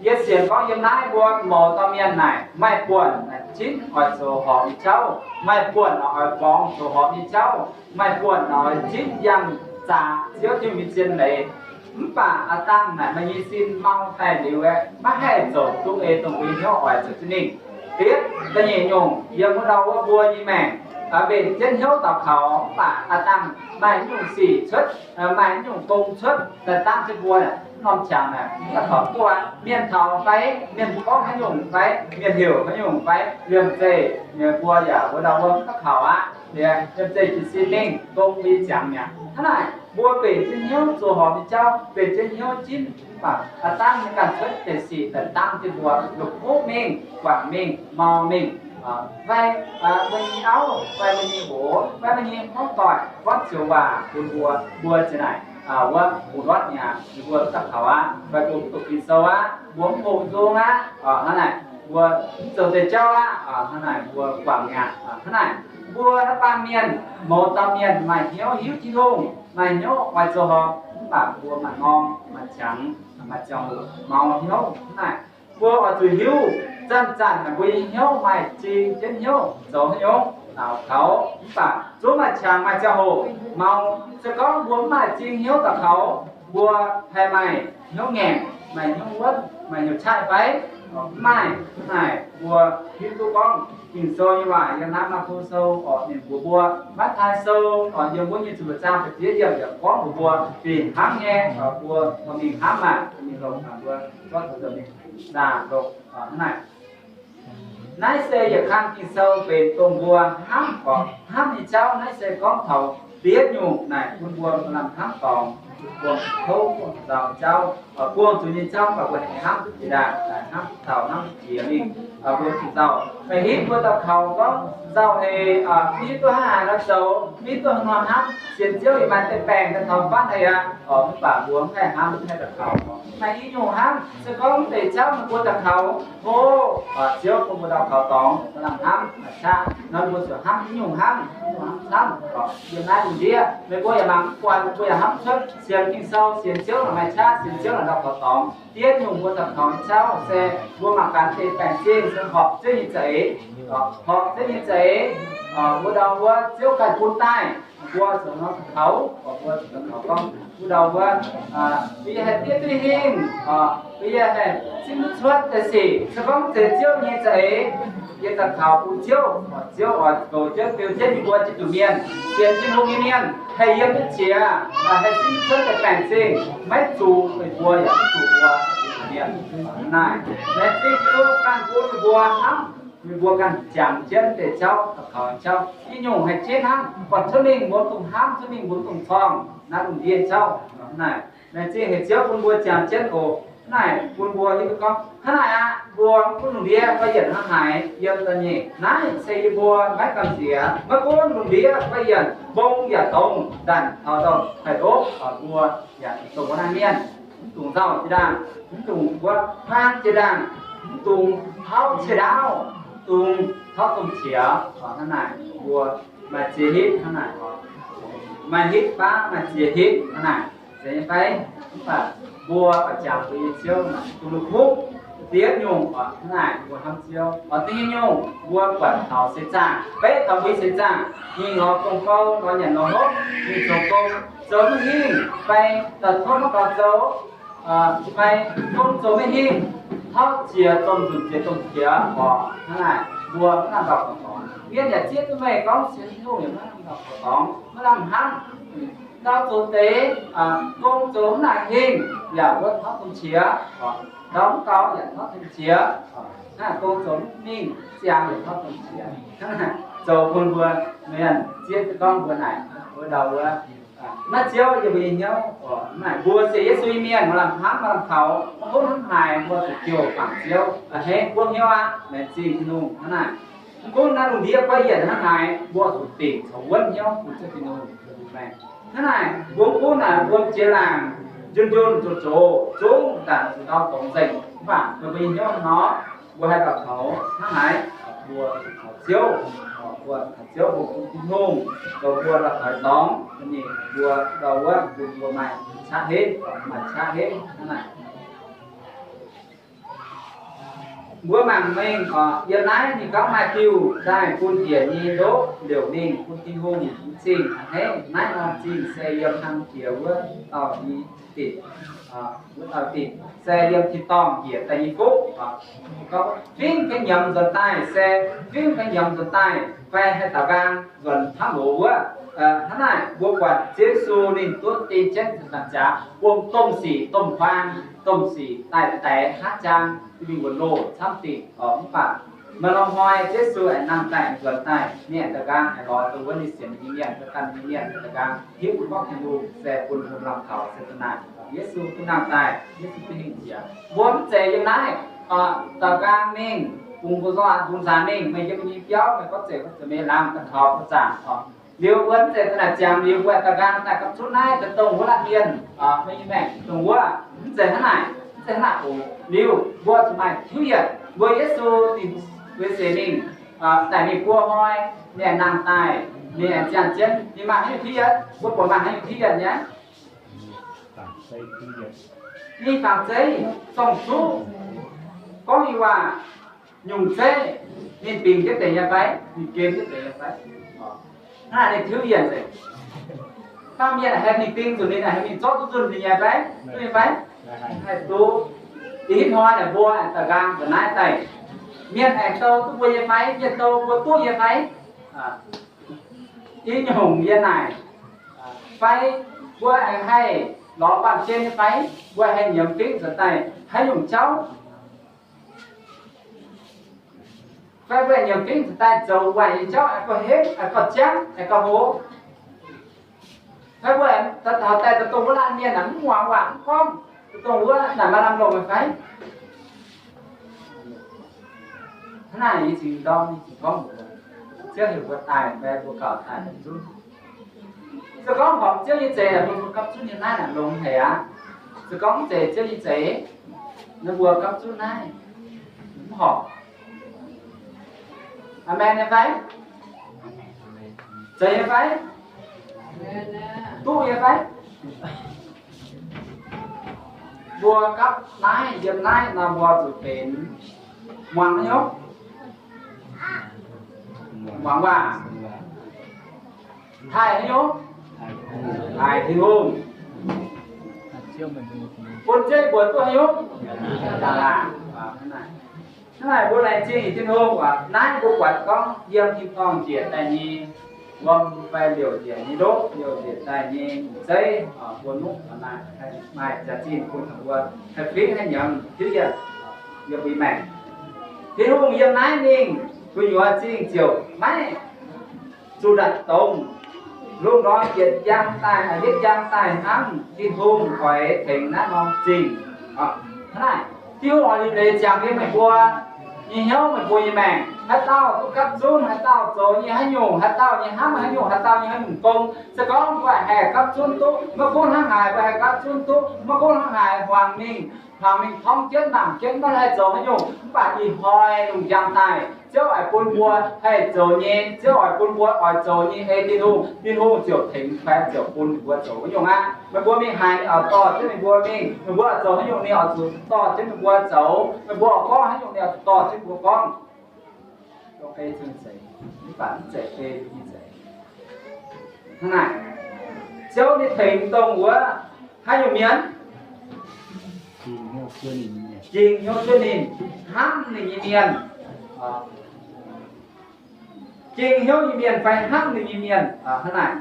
Yie sienx gorngv yiem naaiv mbuo mouz dauh mienh naaic maaih buonc naaic zinv oix zoux horpc nyei jauv, maaih buonc naaic oix borngz zoux horpc nyei jauv, maaih buonc naaic oix zinv yangh zaqc Ziouv Tin-Hungh nyei zien leiz. Mv baac aav dangh naaic maaih nyei sin mau daaih liuz aeqv, maiv haih zoux duqv ei dongh mbuo nyei hnyouv oix zoux jienv mingh. Da'yietv, da'nyeic nyungc, yiem wuov ndau wuov mbuo nyei maengc, mbenc jienv hnyouv daux kaux, mv baac aav dangh maaih nyungc sic cuotv, maaih nyungc gong cuotv daaih dangv jienv mbuo, norm qangx naaic, daux kaux duqv aqv. Mienh taux fai, mienh gorngv haaix nyungc fai, mienh heuc haaix nyungc fai, liemh zeih mbuo yaac wuov ndau wuov daux kaux aqv. Liemh zeih jiez sin mingh, gong mbuo ziangx mi'aqv. Hnangv naaic, mbuo mbenc jienv hnyouv zoux horpc nyei jauv, mbenc jienv hnyouv zinv, mv baac aav dangh mbuo ganh cuotv deix sic daaih dangv jienv mbuo, la'kuqv mingh, guangc mingh, mau mingh, fai mbuo nyei auv, fai mbuo nyei nqox, fai mbuo nyei hmuangv doic gorngv joux waac bun mbuo, mbuo ziouc naaic wuov bungx ndortv mi'aqv. Ninh mbuo mv daux kaux aqv, fai mbuo mv doqc Ging-Sou aqv, mbuo mv hoqc nzung aqv, hnangv naaic mbuo mv zoux deix jauv aqv, hnangv naaic mbuo guangc mi'aqv. Hnangv naaic mbuo naaiv baamh mienh, mouz dauh mienh maaih hnyouv hiuv Tin-Hungh, maaih hnyouv oix zoux horpc, mv baac mbuo maaih norm, maaih qangx, maaih ziangh hoc mau hnyouv. Hnangv naaic mbuo oix zuqc hiuv, zanc-zanc mbuo nyei hnyouv maaih zing jienv hnyouv zoux haaix nyungc, daux kaux, mv baac zungv maaih qangx maaih ziangh hoc mau. Se gorngv mbuo mv maaih zing hnyouv daux kaux, mbuo haih maaih hnyouv ngaengc, maaih hnyouv wuonv, maaih hnyouv qaqv fai? Mv maaih. Hnangv naaic mbuo hiuv duqv gorngv Ging-Sou nyei waac yiem naaiv Maako Sou oc, ninh mbuox mbuo, Matv^taai Sou oc, yiem wuov nyei ziepc luoqc zaang da'ziepc yiemc yaac gorngv mbuox mbuo fih hnangv nyei. Mbuo dorh mingh hnamv maah, mingh longc, mbuo zorqv zoux mingh. Naaiv se yietc kang Ging-Sou benx dongh mbuo hnamv gorqv hnamv nyei jauv. Naaiv se gorngv taux diev nyungc naaic bun mbuo lamh hnamv dorngx, buangh zuqc kouv, buangh zuqc nzauh nyei jauv, buangh zuqc nyei jauv, mv baac mbuo haih hnamv jiex ndaangc, hnamv taux hnamv jiex mingh, mbuo zuqc nzauh. Meih hitv mbuo daux kaux gorngv nzauh haic, mv hiuv duqv hnangv haaix nor zoux, mv hiuv duqv hnangv haaix nor hnamv, sienx Ziouv yaac maaih deix baengc daaih taux fatv haic aqv. Mv baac mbuo mv haih hnamv, mv haih daux kaux. Maaih i nyungc hnamv se gorngv deix jauv meih mbuo daux kaux, o, Ziouv bun mbuo daux kaux dorngx, mbuo lamh hnamv maaih qaqv nor, mbuo zuqc hnamv i nyungc hnamv, hnamv camv. Yiem naaiv lungh ndiev meih mbuo yaac mangc mv buatc, mbuo yaac hnamv cuotv sienx Ging-Sou, sienx Ziouv naaic maaih qaqv, sienx Ziouv naaic daux kaux dorngx. Diev nyungc mbuo daux kaux nyei jauv se mbuo mangc gaax deix baengc zingh se horpc Ziouv nyei za'eix, horpc Ziouv nyei za'eix, mbuo ndau wuov Ziouv ganh bun daaih, mbuo zuqc nor daux kaux, mbuo zuqc daux kaux gorngv mbuo ndau wuov, mbuo yaac haih diev duqv hingh, mbuo yaac haih zipv duqv cuotv deix sic. Se gorngv zeiz Ziouv nyei za'eix, yie daux kaux bun Ziouv, Ziouv oix goux jienv, beu jienv yie mbuo ziex nyungc mienh, sienx Tin-Hungh nyei mienh, haih yiem duqv qiex, haih zipv duqv cuotv deix baengc zingh, maiv zuqc meih mbuo yaac mv zuqc mbuo mienh. Naaic, laengz zingh Tin-Hungh ganh bun meih mbuo hnamv, meih mbuo ganh jangx jienv deix jauv, daux kaux jauv. I nyungc haih jieqv hnamv, buatc cuotv mingh mbuo dungx hnamv, cuotv mingh mbuo dungx corng naaiv lungh ndiev jauv. Naaic, laengz zingh haic Ziouv bun mbuo jangx jienv oc. Naaic bun mbuo hiuv duqv gorngv hnangv naaic aqv. Mbuo mv gunv lungh ndiev ba'yienc hnangv haaix, yiem da'nyeic naaiv se yie mbuo maiv gamh nziex. Maiv gunv lungh ndiev ba'yienc mbong yaac dongz, ndanc taux ndorm haic lov, mbuo yaac dongh wuov naaiv mienh, mv dungx nzauh jiex ndaangc, mv dungx wuov hmuangv jiex ndaangc, mv dungx tauv qiex ndaauv, mv dungx tauv domh qiex. Hnangv naaic mbuo maaih ziex hitv hnangv naaic, maaih hitv baav, maaih ziex hitv hnangv naaic, zeiz nyei fai? Mv baac mbuo oix jangx mbuo nyei Ziouv dongh la'kuqv diev nyungc oc. Hnangv naaic mbuo hnamv Ziouv oc. Da'nyeic nyungc mbuo buatc taux seix zaangh, beqv taux mbuo nyei seix zaangh, mingh lorz gong-bou, lorz nyanc lorz hopv, mingh zoux gong, zoux maiv hingh fai daaih tov maiv gaux zoux, fai gong zoux maiv hingh, tauv qiex domh nzunc qiex domh qiex oc. Hnangv naaic mbuo mv lamh ndau-gaux dorngx. Mienh yaac zieqv duqv meih gorngv sienx Tin-Hungh yaac maiv lamh ndau-gaux dorngx, maiv lamh hnamv. Ndau zoux deix, gong zoux mv nangc hingh yaac wuov tauv domh qiex, ndau mv gaux yaac tauv domh qiex, naaiv gong zoux mv mingh ziangx yaac tauv domh qiex. Zoux bun mbuo mienh zieqv duqv gorngv mbuo naaic, mbuo ndau wuov, maiv Ziouv yiem mbuo nyei hnyouv. Naaic mbuo sienx Yesu nyei mienh maaih lamh hnamv maaih lamh kaux, maiv gunv hnangv haaix mbuo zuqc jouh bangc Ziouv. A'hneiv mbuo hnyouv aqv, laengz zingh Tin-Hungh hnangv naaic. Mv gunv naaiv lungh ndiev guaiv yienc hnangv haaix, mbuo zuqc dingc caux wuonv hnyouv bun Ziouv Tin-Hungh. Hnangv naaic mbuo mv gunv naaic mbuo jiex laangc, njun-njun zoqc zoqc, zungv daaih zuqc ndau dorngx nzengc, mv baac meih mbuo nyei hnyouv nor, mbuo haih daux kaux hnangv haaix, mbuo zuqc kaux Ziouv, mbuo kaux Ziouv, mbuo bun Tin-Hungh zoux mbuo daux kaux dorngx, mbuo ndau wuov bun mbuo maaih qaqv henv, maaih qaqv henv hnangv naaic. Mbuo mangc mingh oc, yiem naaiv ninh gorngv maaih diuh daaih bun njiec nyei ndoqv liouc mingh bun Tin-Hungh nyei zingh a'hneiv. Naaiv norm zingh se yiem hlang jiex wuov dauh nyei dinc, wuov dauh dinc se yiem tin-dorngh njiec daaih nyei fuqv. Gorngv fingx ga'nyiemz nzuonx daaih se fingx ga'nyiemz nzuonx daaih fai haih daaux nqaang nzuonx hnangv loz wuov. Hnangv naaic mbuo buatc Ziouv Yesu ninh duqv ding jienv nzuonx daaih jaax, bun domh sic domh huaang, domh sic daaih daix hnangv jaang, mingh wuonx loh camv dingc oc. Mv baac maaih norm hnoi Ziouv Yesu aengx nangh daaih nzuonx daaih, ninh aengx daaux nqaang aengx lorz dongh wuov ninh sienx nyei mienh, daaih ganh nyei mienh daaux nqaang hiuv duqv gorngv Tin-Hungh se bun hungh lamh kaux se da'naaic. Yesu duqv nangh daaih, Yesu duqv hingh jiex. Mbuo mv zeiz yiem naaiv daaux nqaang mingh, bungx mbuo nzoih bungx nzaanx mingh, meih yiem nyei biauv, meih gorngv zeiz gorngv zeiz meih laangz daaih kaux mbuo zaangc oc. Liuz mbuo mv zeiz da'naaic ziangx liuz mbuo daaux nqaang daaih gapv zunv naaiv daaih dongh wuov laanh mienh, meih nyei maengc dongh wuov, mv zeiz hnangv naaic, mv zeiz hnangv naaic oc. Liuz mbuo zuqc maaih tiuv yienc. Mbuo Yesu ninh weic seix mingh, daaih mingh buo hnoi, ninh aengx nangh daaih, ninh aengx ziangh jienv, ninh maaih haaix nyungc tiuv yienc? Mbuo buatc maaih haaix nyungc tiuv yienc nyei? Ninh fangx zeiv, zorng-zuqv, gorngv nyei waac, nyungc zeiv, ninh bingx jienv deix nyei fai? Ninh gem jienv deix nyei fai? Hnangv naaic ninh tiuv yienc nzengc. Baamh mienh haih mingh ding nzunc ninh, haih mingh zorqv duqv nzunc ninh nyei fai? Duqv nyei fai? Haih duqv. Ih hnoi naaic mbuo daaux nqaang nzuonx naaiv daaih, mienh aengx dou duqv mbuo nyei fai? Mienh dou mbuo duqv nyei fai? I nyungc yie naaic, fai mbuo aengx haih lorz baamh gen nyei fai? Mbuo haih nyiemz fingx nzuonx daaih haaix nyungc jauv? Fai mbuo nyiemc fingx daaih zoux waaic nyei jauv, aengx gauh henv, aengx gauh jangv, aengx gauh hoz. Fai mbuo taux daaih dongh wuov laanh mienh aeqv, mv muangx waac mv gorngv, dongh wuov naaic maaih lamh longc nyei fai? Hnangv naaic yie cingx ndorm yie cingx gorngv mbuox, Ziouv heuc mbuo daaih fai mbuo gauh daaih nzunc. Se gorngv horpc Ziouv nyei zeix, mbuo gapv zunv nyei naaiv naaic longx haic aqv. Se gorngv mv zeiz Ziouv nyei zeix, naaiv mbuo gapv zunv naaiv mv horpc. Aamen nyei fai? Zeiz nyei fai? Duqv nyei fai? Mbuo gapv naaiv yiem naaiv nor mbuo zuqc benx muangx haaix nyungc? Muangx waac. Taaih haaix nyungc? Taaih Tin-Hungh. Bun Ziouv nyei mbuox duqv haaix nyungc? Hnangv naaic mbuo laengz zingh Tin-Hungh, naaiv mbuo buatc gorngv yiem tin-dorngh njiec daaih nyei wuom fai liouc njiec nyei ndoqv, liouc njiec daaih nyei nyungc zeiv, mbuo nuqv naaiv maaih jaax-zinh bun mbuo haih fingx haaix nyungc hiuv yienh yiem mbuo maengc. Tin-Hungh yiem naaiv mingh gu'nyuoz zingh ziouc maiv zuqc ndatc dongz. Lungh ndorm yietc njang daaih, yietc njang daaih hnangv Tin-Hungh oix tengx naaiv norm zingh. Hnangv naaic, Tin-Hungh oix liuc leiz ziangx yiem meih mbuo nyei hnyouv, meih mbuo nyei maengc. Haaix dauh duqv gapv zunv, haaix dauh zoux nyei haaix nyungc, haaix dauh nyei hnamv haaix nyungc, haaix dauh nyei haaix nyungc gong, se gorngv mbuo haih gapv zunv duqv, maiv gunv hnangv haaix mbuo haih gapv zunv duqv, maiv gunv hnangv haaix hmuangx mingh, hmuangx mingh torngv jienv mangc jienv maiv haih zoux haaix nyungc, mv baac ih hnoi lungh njang daaih, Ziouv oix bun mbuo haih zoux nyei, Ziouv oix bun mbuo oix zoux nyei ei Tin-Hungh, Tin-Hungh ziouc tengx fai ziouc bun ninh mbuo zoux haaix nyungc aqv. Meih mbuo mingh haaix ninh oix dorh jienv meih mbuo mingh, meih mbuo oix zoux haaix nyungc ninh oix zuqc dorh jienv meih mbuo zoux, meih mbuo oix gorngv haaix nyungc ninh oix zuqc dorh jienv meih mbuo gorngv. Dongh ei zunc zeiz, mv baac mv zeiz ei nyei zeiz. Hnangv naaic, Ziouv ninh tengx dongh wuov haaix nyungc mienh? Ging hnyouv cuotv ninh, hnamv ninh nyei mienh. Ging hnyouv nyei mienh fai hnamv ninh nyei mienh. Hnangv naaic,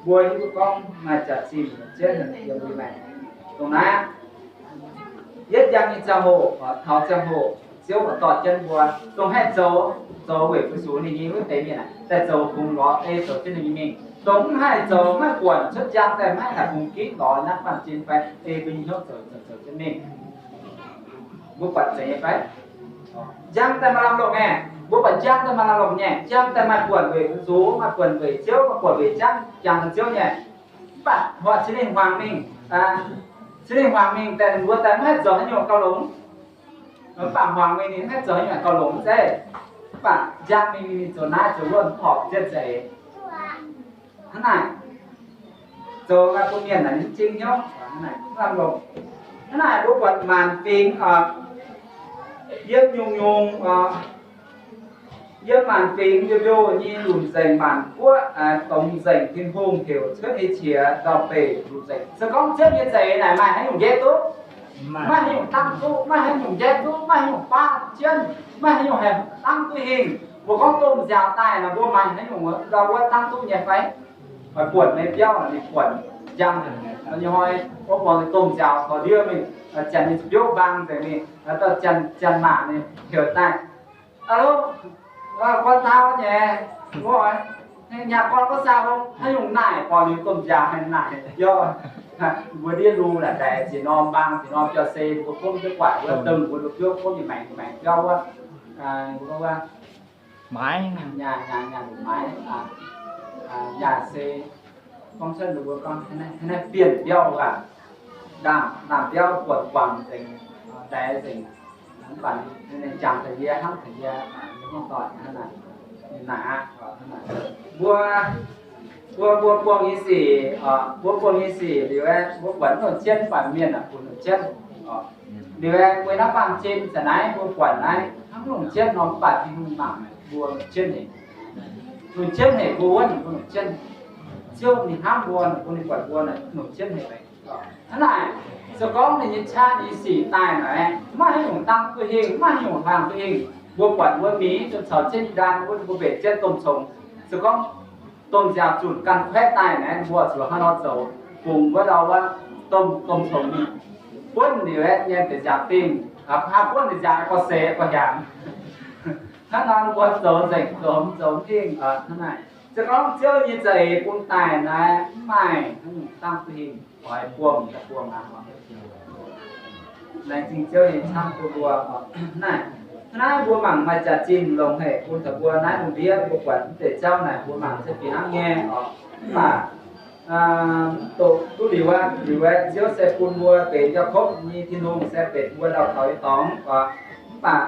mbuo hiuv duqv gorngv maaih jaax-zinh ziouv ninh yiem mbuo maengc. Dongh naaiv, yietv njang nyei ziangh hoc, taux ziangh hoc Ziouv oix dorh jienv mbuo dongh haih zoux, zoux weic fu-sux ninh nyei wuov deix mienh aah, daaih zoux kungx lorz ei zoux jienv ninh nyei mingh. Dongh mv haih zoux, maiv buonc cuotv njang daaih maiv haih kungx gitv lorz naaiv baamh gen fai ei mbuo nyei hnyouv zoux, zoux, zoux jienv mingh. Mbuo buatc zeiz nyei fai? Njang daaih maaih lamh longc nyei. Mbuo buatc njang daaih maaih lamh longc nyei. Njang daaih maaih buonc weic fu-sux, maaih buonc weic Ziouv, maaih buonc weic jangv, jangx Ziouv nyei. Mv baac horpc cin ninh hmuangx mingh, cin ninh hmuangx mingh daaih ninh mbuo daaih maiv haih zoux haaix nyungc gauh longx. Mv baac hmuangx mingh ninh maiv haih zoux haaix nyungc gauh longx zeiv. Mv baac njang mingh ninh zoux naaiv zoux wuov mv horpc jienv zeiz. Hnangv naaic, zoux maaih bun mienh naaic ninh mv cing hnyouv. Hnangv naaic, hnangv naaic mbuo buatc maanc fingx, yiem nyungc-nyungc, yiem maanc fingx mbiouh mbiouh nyei lunc nzengc maanc guoqv, dongz nzengc Tin-Hungh heuc cuotv nyei qiex ndau-beih lunc nzengc. Se gorngv Ziouv nyei za'eix naaic maaih haaix nyungc nqaeqv duqv? Maiv haaix nyungc dangv duqv, maiv haaix nyungc nqaeqv duqv, maiv haaix nyungc baav jienv, maiv haaix nyungc haih dangv duqv hingh. Mbuo gorngv domh nziaaux daaih nor, mbuo maaih haaix nyungc ndau wuov dangv duqv nyei fai? Oix buonc nyei biauv, ninh buonc njang, nyei hnoi, wuov buonc domh nziaaux caux ndiev mingh, janx nyei biouv mbaang nzengc mingh, dauh janx, janx maac ninh heuc daaih, Alo, gorn taux nyei, mbuo nyaah gorn wuov saa hopv, haaix nyungc naaic, borqc liuz domh nziaaux haaix naaic biauv. Mbuo ndiev lu naaic daaih ziex norm mbaang, ziex norm biauv se mbuo gomv duqv guaaic wuov, dongh mbuo biouv gomv nyei maengx, maengx biauv wuov, mbuo gorngv wuov, maaiz, nyaah, nyaah, nyaah maaiz, nyaah se gorngv cuotv mbuo gorngv haaix naaiv bienh biauv aqv, ndaamv, ndaamv biauv buatc guangc nzengc, daix nzengc, mv baac ninh jangx taux yie, hnamv taux yie, yie gorngv doic hnangv naaic, ninh naaic aqv. Mbuo, mbuo, mbuo buangh nyei sic, mbuo buangh nyei sic liuz aeqv, mbuo buatc mv longc jienv, mv baac mienh aah, bun longc jienv. Liuz aeqv, mbuo naaiv baamh gen za'naaiv mbuo buatc naaiv hnangv longc jienv nor, mv baac Tin-Hungh mangc mbuo longc jienv haic. Longc jienv haic mbuo wuov, ninh mbuo longc jienv. Ziouv ninh hnamv mbuo, ninh bun ninh buatc mbuo naaic longc jienv haic. Hnangv naaic, se gorngv ninh nyei qaqv nyei sic daaih naaic, maiv haaix nyungc dangv duqv hingh, maiv haaix nyungc hlang duqv hingh. Mbuo buatc mbuo mingh duqv caux jienv i ndaan, mbuo mbuo mbenc jienv domh congx. Se gorngv domh nziaaux zunc ganh kuaeqv daaih naaic, mbuo zuqc hnangv nor zoux, bungx wuov ndau wuov domh, domh congx mingh, buonv liuz aeqv, nyei deix nziaaux dingh, aa, buonv deix nziaaux gorx-seix gorx-hnyangx. Hnangv nor mbuo zoux nzengc zoux mv zoux mv hingh hnangv naaic. Se gorngv Ziouv nyei za'eix bun daaih naaiv mv maaih hnangv dangh duqv hingh, oix buangh daaih buangh aqv. Laengz zingh Ziouv nyei camv bun mbuo. Naaiv, hnangv naaiv mbuo mangc maaih jaax-zinh longx haic bun taux mbuo naaiv lungh ndiev mbuo buatc mv deix jauv naaic mbuo mangc se fih hnangv nyei oc. Mv baac doqc duqv liuz aqv, liuz aeqv, Ziouv se bun mbuo benx Yaakopv nyei Tin-Hungh, se benx mbuo ndau-kaux nyei dorngx oc. Mv baac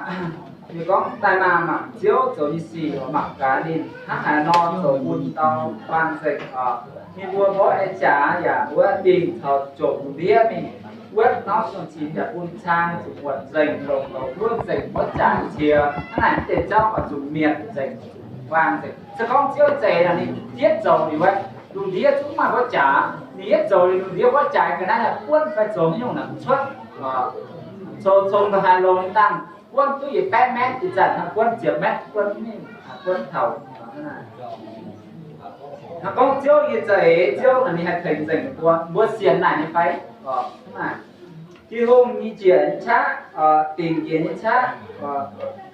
ninh gorngv daaih maah, mangc Ziouv zoux nyei sic oc, mangc gaax ninh hnangv haaix nor zoux bun dau baamh nzengc oc. Ninh mbuo mborqv nyei jaax yaac wuov dingh caux jomc ndiev mingh, wuov norm zong-cin yaac bun cang zuqc muotc nzengc, longc longx duqv nzengc, wuov jaax qiex. Hnangv naaic mv deix jauv oix zuqc mietc nzengc, zuqc waang nzengc. Se gorngv Ziouv za'eix nor ninh yietv zoux liuz wuov, lungh ndiev zungv maaih wuov jaax, ninh yietv zoux liuz lungh ndiev wuov jaax ga'naaiv buonv fai zoux haaix nyungc naaic mv cuotv. Zoux cong-haaix longx dangh buonv duqv yietc baeqv metv, ih zanc hnangv buonv ziepc metv, buonv mingh, buonv taux. Hnangv gorngv Ziouv nyei za'eix, Ziouv naaic ninh haih tengx nzengc mbuo, mbuo sienx naaic nyei fai? Hnangv naaic, Tin-Hungh nyei njiec nyei qaqv, dingc njiec nyei qaqv,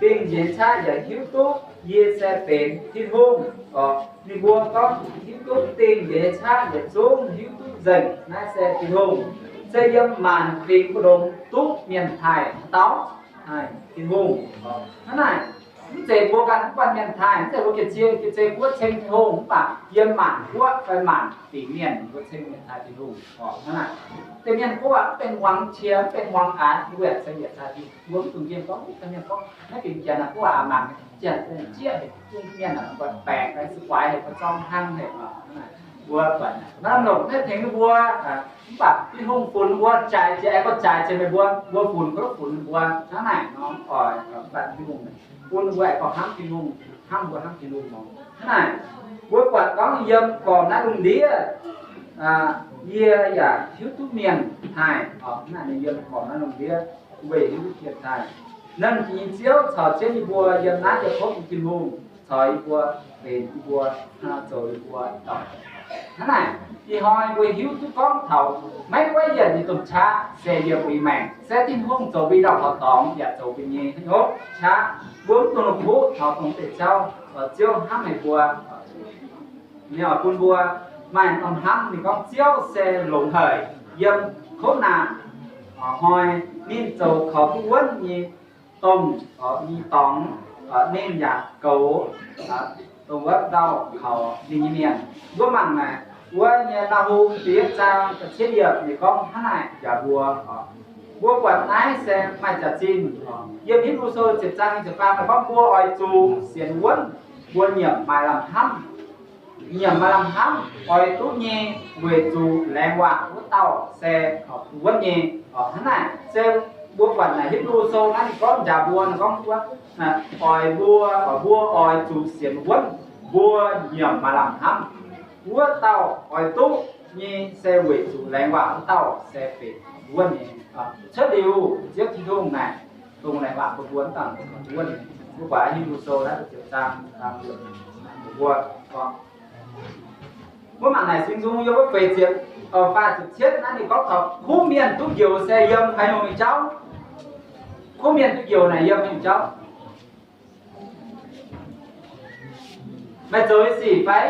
dingc njiec nyei qaqv yaac hiuv duqv yie se benx Tin-Hungh oc. Ninh mbuo gorngv hiuv duqv dingc njiec nyei qaqv yietc zungv hiuv duqv nzengc naaiv se Tin-Hungh. Se yiem maanc fingx mbu'ndongx duqv mienh taaih dauh, Tin-Hungh. Hnangv naaic, mv zeiz mbuo ganh mv buatc mienh taaih, mv zeiz mbuo ga'zie ga'zie guoqv ceng Tin-Hungh, mv baac yiem maanc guoqv fai maanc fingx mienh mbuo ceng mienh taaih Tin-Hungh. Hnangv naaic, deix mienh guoqv mv benx muangx qiex, mv benx muangx aanx, mbuo yaac ceng yietc taaih Tin-Hungh. Mbuo mv dungx nqemh gorngv, mv dungx nqemh gorngv naaiv fingx Janx naaic guoqv aac, mangc Janx jieqv haic, zungv mienh naaic buatc baengc fai se guaix haic, buatc zorng hnangv haic. Mbuo buatc naaiv longc naaiv tengx mbuo, mv baac Tin-Hungh funx mbuo jaaix jiex, aengx gorngv jaaix jiex meih mbuo, mbuo funx gorngv funx mbuo hnangv naaic nor oc. Mv baac Tin-Hungh bun mbuo aengx gorngv hnamv Tin-Hungh, hnamv mbuo hnamv Tin-Hungh nor. Hnangv naaic, mbuo buatc gorngv yiem gormx naaiv lungh ndiev, yie yaac hiuv duqv mienh taaih oc. Hnangv naaic, ninh yiem gormx naaiv lungh ndiev weic hiuv duqv mienh taaih. Nernh Jiex nyei Ziouv caux jienv yie mbuo yiem naaiv Yaakopv nyei Tin-Hungh caux yie mbuo benx yie mbuo, zoux yie mbuo dauh. Hnangv naaic, ih hnoi mbuo hiuv duqv gorngv taux maiv guaiv yienc nyei domh qaqv se yiem mbuo nyei maengc, se Tin-Hungh zoux mbuo nyei ndau-kaux dorngx yaac zoux mbuo nyei hnyouv qaqv. Mbuo mv dungx la'kuqv taux dongh deix jauv, Ziouv hnamv haic mbuo. Ninh oix bun mbuo maaih norm hnamv, ninh gorngv Ziouv se longx haic, yiem kouv naanc hnoi ninh zoux kaux duqv wuonv nyei domh, nyei dorngx, ninh yaac goux dongh wuov ndau kaux ninh nyei mienh. Mbuo mangc naaic wuov nyei Naa^hum da'yietv zaang da'cietv yiemc ninh gorngv hnangv naaic yaac mbuo, mbuo buatc naaiv se maaih jaax-zinh. Yiem Hipv^lu Sou ziepc zaang ziepc faam ninh gorngv mbuo oix zuqc sienx wuonv, mbuo nyiemc maaih lamh hnamv. Nyiemc maaih lamh hnamv oix duqv nyei, weic zuqc laengz waac wuov dauh se wuonv nyei. Hnangv naaic se mbuo buatc naaic Hipv^lu Sou naaiv ninh gorngv njaaux mbuo, ninh gorngv wuov, oix mbuo, oix mbuo oix zuqc sienx wuonv, mbuo nyiemc maaih lamh hnamv. Wuov dauh oix duqv nyei se weic zuqc laengz waac wuov dauh se benx wuonv nyei. Cuotv liuz Ziouv Tin-Hungh naaic dongh laengz waac bun mbuo dangh wuonv nyei. Mbuo buatc Hipv^lu Sou naaiv ziepc zaang, mbuo gorngv, mbuo mangc naaic Singx Nzung yiem wuov feix ziepc, faah ziepc cietv naaiv ninh gorngv taux kuv mienh duqv njoux se yiem haaix nyungc nyei jauv? Kuv mienh duqv njoux naaic yiem haaix nyungc jauv? Meih zoux nyei sic fai?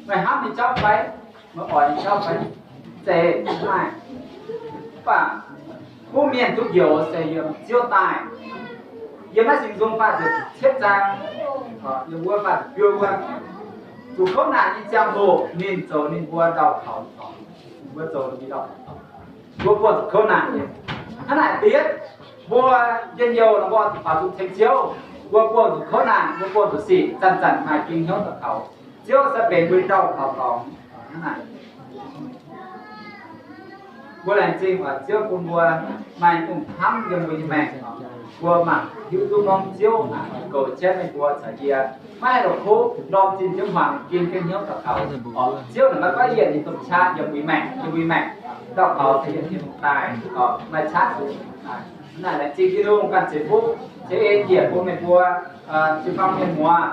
Meih hnamv nyei jauv fai? Meih oix nyei jauv fai? Zeiz maaih. Mv baac kuv mienh duqv njoux se yiem Ziouv daaih. Yiem naaiv Singx Nzung faah ziepc cietv zaang, yiem wuov faah ziepc juov wuov, zuqc kouv naanc nyei ziangh hoc ninh zoux ninh mbuo ndau-kaux dorngx. Ninh mbuo zoux ninh mbuo ndau-kaux dorngx. Mbuo buangh zuqc kouv naanc nyei. Hnangv naaic diev, mbuo njien-youh nor mbuo baaux nzung tengx Ziouv. Mbuo buangh zuqc kouv naanc, mbuo buangh zuqc sic, zanc-zanc maaih ging hnyouv daux kaux. Ziouv se benx mbuo nyei ndau-kaux dorngx. Hnangv naaic, mbuo laengz zingh oc, Ziouv bun mbuo maaih dongh hnamv yiem mbuo nyei maengc. Mbuo mangc hiuv duqv gorngv Ziouv naaic goux jienv meih mbuo caux yie, maiv haih la'kuqv ndorm zinh jienv hmuangx ging jienv hnyouv daux kaux. Oc, Ziouv naaic maiv guaiv yienc nyei domh qaqv yiem mbuo nyei maengc, yiem mbuo nyei maengc. Ndau-kaux se yiem Tin-Hungh daaih, oc, maaih qaqv se yiem Tin-Hungh daaih. Hnangv naaic laengz zingh Tin-Hungh ganh ceix fuqv ceix en njiec bun meih mbuo jiu-baang mienh muoz,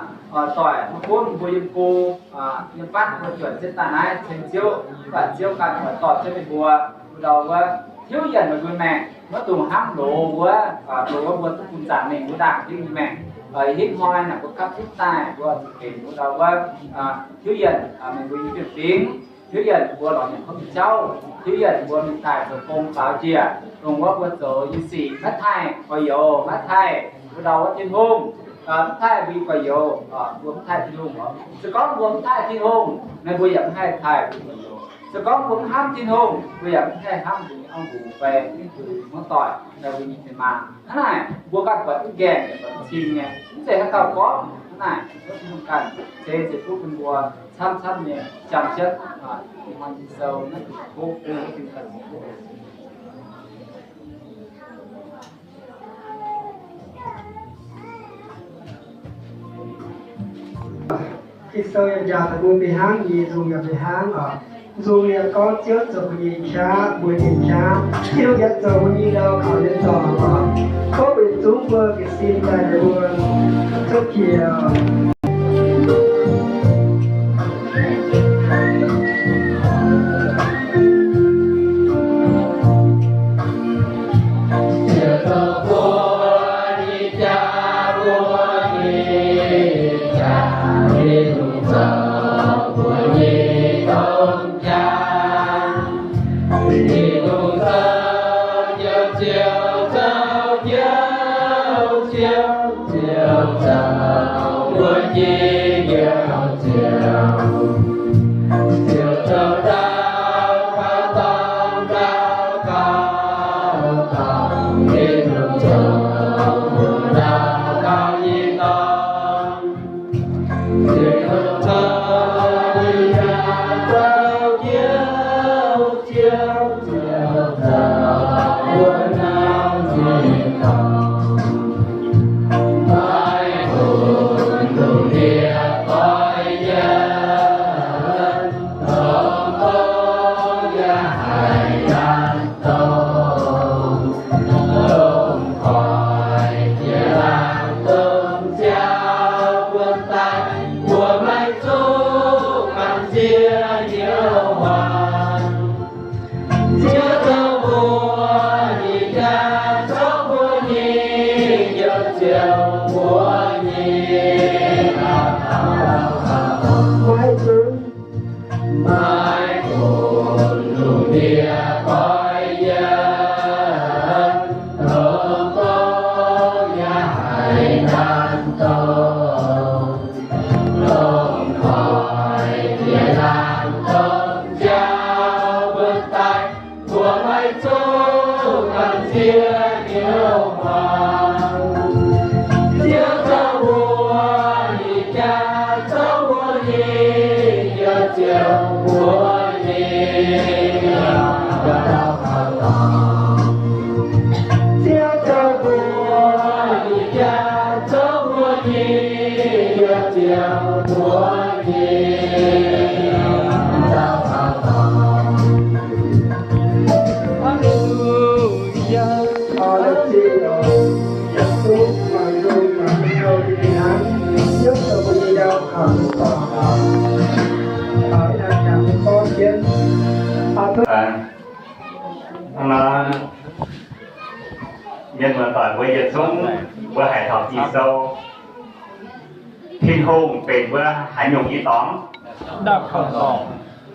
doic maiv gunv mbuo yiem go, yiem fatv mbuo juonc jienv daaih naaiv ceng Ziouv, mv baac Ziouv ganh oix dorh jienv meih mbuo, mbuo ndau wuov tiuv yienc meih mbuo maengc, maiv dungx hnamv loz wuov, loz wuov mbuo duqv bun zaangc mingh mbuo ndaangc jienv nyei maengc. Hitv hnoi naaic mbuo gapv zunv daaih mbuo zuqc benx wuov dauh wuov, hiuv yienc meih mbuo nyei fiem-fingx, hiuv yienc mbuo lorz nyanc hopv nyei jauv, hiuv yienc mbuo mingh daaih zoux gong faaux njiec, dongh wuov mbuo zoux nyei sic maiv taaih gorx-youz, maiv taaih wuov dauh wuov Tin-Hungh, mv taaih mbuo nyei gorx-youz, mbuo mv taaih Tin-Hungh oc. Se gorngv mbuo mv taaih Tin-Hungh, naaiv mbuo yaac mv haih taaih mbuo nyei gorx-youz. Se gorngv mbuo mv hnamv Tin-Hungh, mbuo yaac mv haih hnamv mbuo nyei auv nqox fai mbuo nyei muoz-doic fai mbuo nyei fiev maaz. Hnangv naaic, mbuo ganh buatc mv gaengh, buatc mv cing nyei, mv zeiz haaix dauh gorngv. Hnangv naaic, Tin-Hungh ganh ceix ziepc fuqv bun mbuo camv-camv nyei, jangx jienv Ging-Sou naaiv deix hoqc bun mbuo Tin-Hungh ganh. Ging-Sou yaac njaaux daaih bun mbuo hnangv, yie nzung yaac mbuo hnangv oc. Nzung yaac gorngv Ziouv zoux mbuo nyei qaqv, mbuo nyei qaqv. Tin-Hungh yaac zoux mbuo nyei ndau kaux nyei dorngx oc. Tov mbuo yietc zungv mbuo gengh sin daaih mbuo cuotv jiex. Mienh muoz-doic mbuo yietc zungv mbuo haiz taux Ging-Sou, Tin-Hungh benx mbuo haaix nyungc nyei dorngx?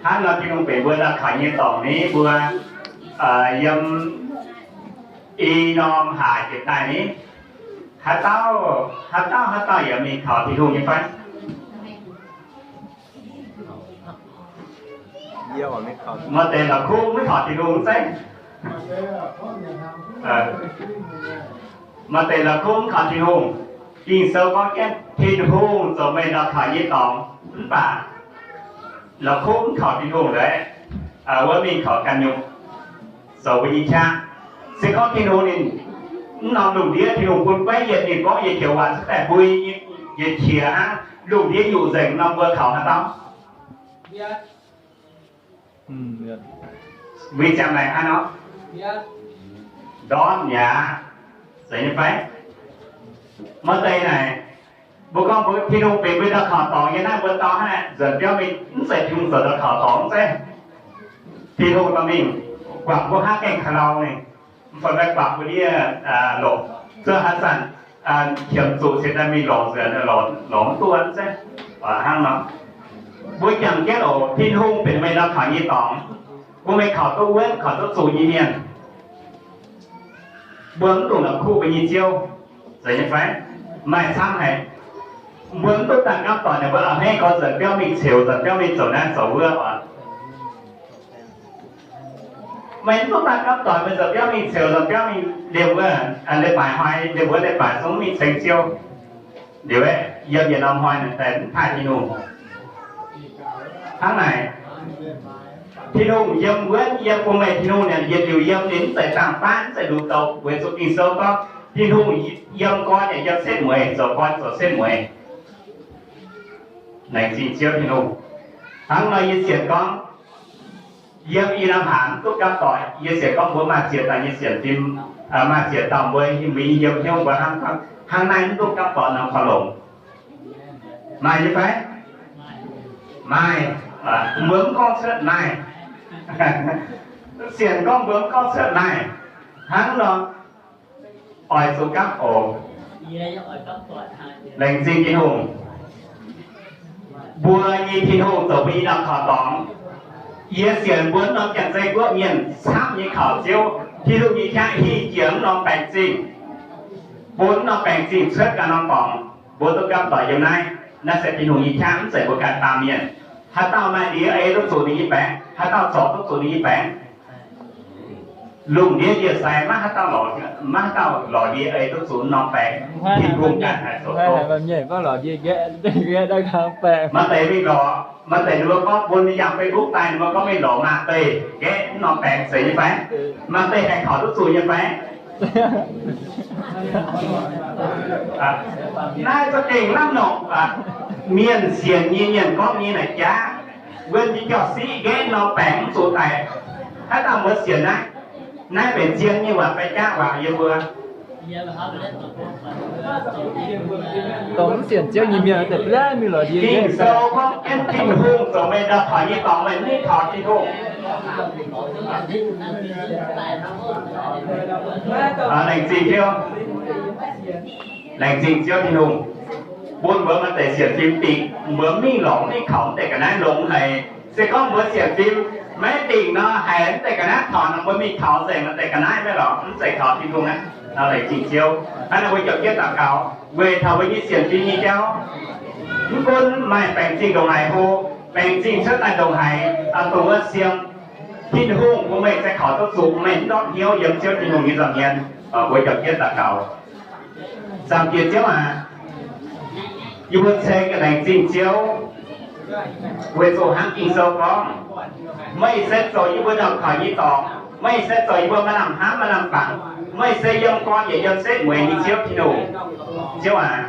Hnangv nor Tin-Hungh benx mbuo ndau kaux nyei dorngx ni mbuo yiem i norm haac jiepc daaih ni, haaix dauh, haaix dauh, haaix dauh yaac mingh kaux Tin-Hungh nyei fai? Maaih deix la'kuqv mv kaux Tin-Hungh zeiv. Maaih deix la'kuqv mv kaux Tin-Hungh. Ging-Sou gorngv jienv Tin-Hungh zoux meih ndau kaux nyei dorngx, mv baac la'kuqv mv kaux Tin-Hungh leiz, wuov mingh kaux ganh nyungc, zoux mbuo nyei qaqv. Se gorngv Tin-Hungh ninh mv norm lungh ndiev, Tin-Hungh bun guaiv yienc ninh gorngv yietc joux waac cuotv daaih mbui yietc qiex hnangv, lungh ndiev nyungc nzengc nor mbuo kaux haaix dauh? Mbuo ziangh maengc hnangv nor, ndortv mi'aqv, zeiz nyei fai? Maaih deix naaic, mbuo gorngv mbuo Tin-Hungh benx mbuo ndau kaux dorngx nyei naaiv, mbuo dau hnangv naaic nzuonx biauv mingh, mv zeiz Tin-Hungh zoux ndau kaux dorngx mv zeiz. Tin-Hungh dorh mingh guangc mbuo hnangv gaengh ka'lau ninh, mv fai guangc mbuo ndiev longc, zuov haaix zanc qiemx zuqc cingx daaih mingh lorz nzuonx, lorz mv duqv zeiv. Hnangv nor, mbuo jangx jienv oc, Tin-Hungh benx meih nor kaux nyei dorngx, bun meih kaux duqv wuonv, kaux duqv zuqc nyei mienh. Mbuo mv dungx la'kuqv mbuo nyei Ziouv, zeiz nyei fai? Maaih camv haic. Mbuo mv duqv daaih gapv doic, ninh mbuo a'hneiv gorx nzanc biauv mingh ceux, nzanc biauv mingh zoux naaiv zoux wuov oc. Meih mv duqv daaih gapv doic, meih nzanc biauv mingh ceux, nzanc biauv mingh liemh wuov, leiz-baaix hnoi, liemh wuov leiz-baaix zungv mingh ceng Ziouv. Liuz aeqv, yiem yietc norm hnoi naaic daaih mv taaih Tin-Hungh. Hnangv naaic, Tin-Hungh yiem wuonv, yiem bun meih. Tin-Hungh ninh yietc liuz yiem, ninh mv zeiz zaangh baav, mv zeiz lungh douc, weic zuqc Ging-Sou gorngv Tin-Hungh yiem gorn yaac yiem setv mueiz, zoux gorn zoux setv mueiz. Laengz zingh Ziouv Tin-Hungh. Hnangv nor yie sienx gorngv, yiem i norm hlaax mv duqv gapv doic, yie sienx gorngv mbuo maaih ziex dauh nyei sienx fim, maaih ziex dauh mbuo mingh yiem hnyouv mbuo hnangv, hnangv naaiv mv duqv gapv doic norm korv-longx. Maaih nyei fai? Maaih. Mbuo mv gorngv cuotv maaih. Sienx gorngv mbuo mv gorngv cuotv maaih. Hnangv nor, oix zuqc gapv oc. Laengz zingh Tin-Hungh. Mbuo nyei Tin-Hungh zoux mbuo i norm kaux dorngx. Yie sienx mbuo norm Janx-Zei Guoqv mienh camv nyei kaux Ziouv, Tin-Hungh nyei qaqv hingh jiex mv norm baengc zingh, bun mv norm baengc zingh cuotv ganh norm dorngx. Mbuo duqv gapv doic yiem naaiv. Naaiv se Tin-Hungh nyei qaqv, mv zeiz mbuo ganh baamh mienh. Haaix dauh maaih ndie ei duqv zuqc ninh nyei baengc, haaix dauh zorc duqv zuqc ninh nyei baengc. Lungh ndiev ndie-sai maiv haaix dauh lorz, maiv haaix dauh lorz ndie ei duqv zuqc norm baengc. Tin-Hungh ganh haih zoux duqv. Maaih deix mingh lorz, maaih deix ninh mbuo gorngv bun ninh yangh Facebook daaih, ninh mbuo gorngv mingh lorz maaih deix nqaeqv norm baengc zeiz nyei fai? Maaih deix haih kaux duqv zuqc nyei fai? Naaiv za'gengh lamh nongc, mienh sienx nyei mienh gorngv nyei naaic jaav, wuonv nyei jauv-siqv nqaeqv norm baengc mv zuqc daic. Haaix dauh mbuo sienx naaiv? Naaiv benx zien nyei waac fai jaav waac yiem mbuo? Dongh mv sienx Ziouv nyei mienh deix biaav mingh lorz ndie. Ging-Sou gorngv jienv Tin-Hungh zoux meih ndau-kaux nyei dorngx, meih mv kaux Tin-Hungh. Laengz zingh Ziouv. Laengz zingh Ziouv Tin-Hungh bun mbuo maaih deix sienx fim dingc, mbuo mingh lorz mingh kaux mv deix ga'naaiv longx haic. Se gorngv mbuo sienx fim maiv dingc nor, haiz mv deix ga'naaiv taux nor, mbuo mingh kaux nzengc mv deix ga'naaiv maiv lorz, mv zeiz kaux Tin-Hungh aqv. Laengz zingh Ziouv. Hnangv naaic mbuo juangc jienv daux gaux weic taux mbuo nyei sienx fim nyei jauv. Mv gunv maaih baengc zingh ndongc haaix hlo, baengc zingh cuotv daaih ndongc haaix, dongh wuov siem, Tin-Hungh bun meih se kaux duqv zuqc, meih mv ndortv hnyouv yiem Ziouv Tin-Hungh nyei nza'hmien. Mbuo juangc jienv daux gaux. Zaangc Diex Ziouv aac, yie mbuo ceng laengz zingh Ziouv, weic zuqc hnangv Ging-Sou gorngv, meih se zoux yie mbuo ndau-kaux nyei dorngx. Meih se zoux yie mbuo maaih lamh hnamv maaih lamh bangc. Meih se yiem gorn yaac yiem setv mueiz nyei Ziouv Tin-Hungh. Ziouv aac,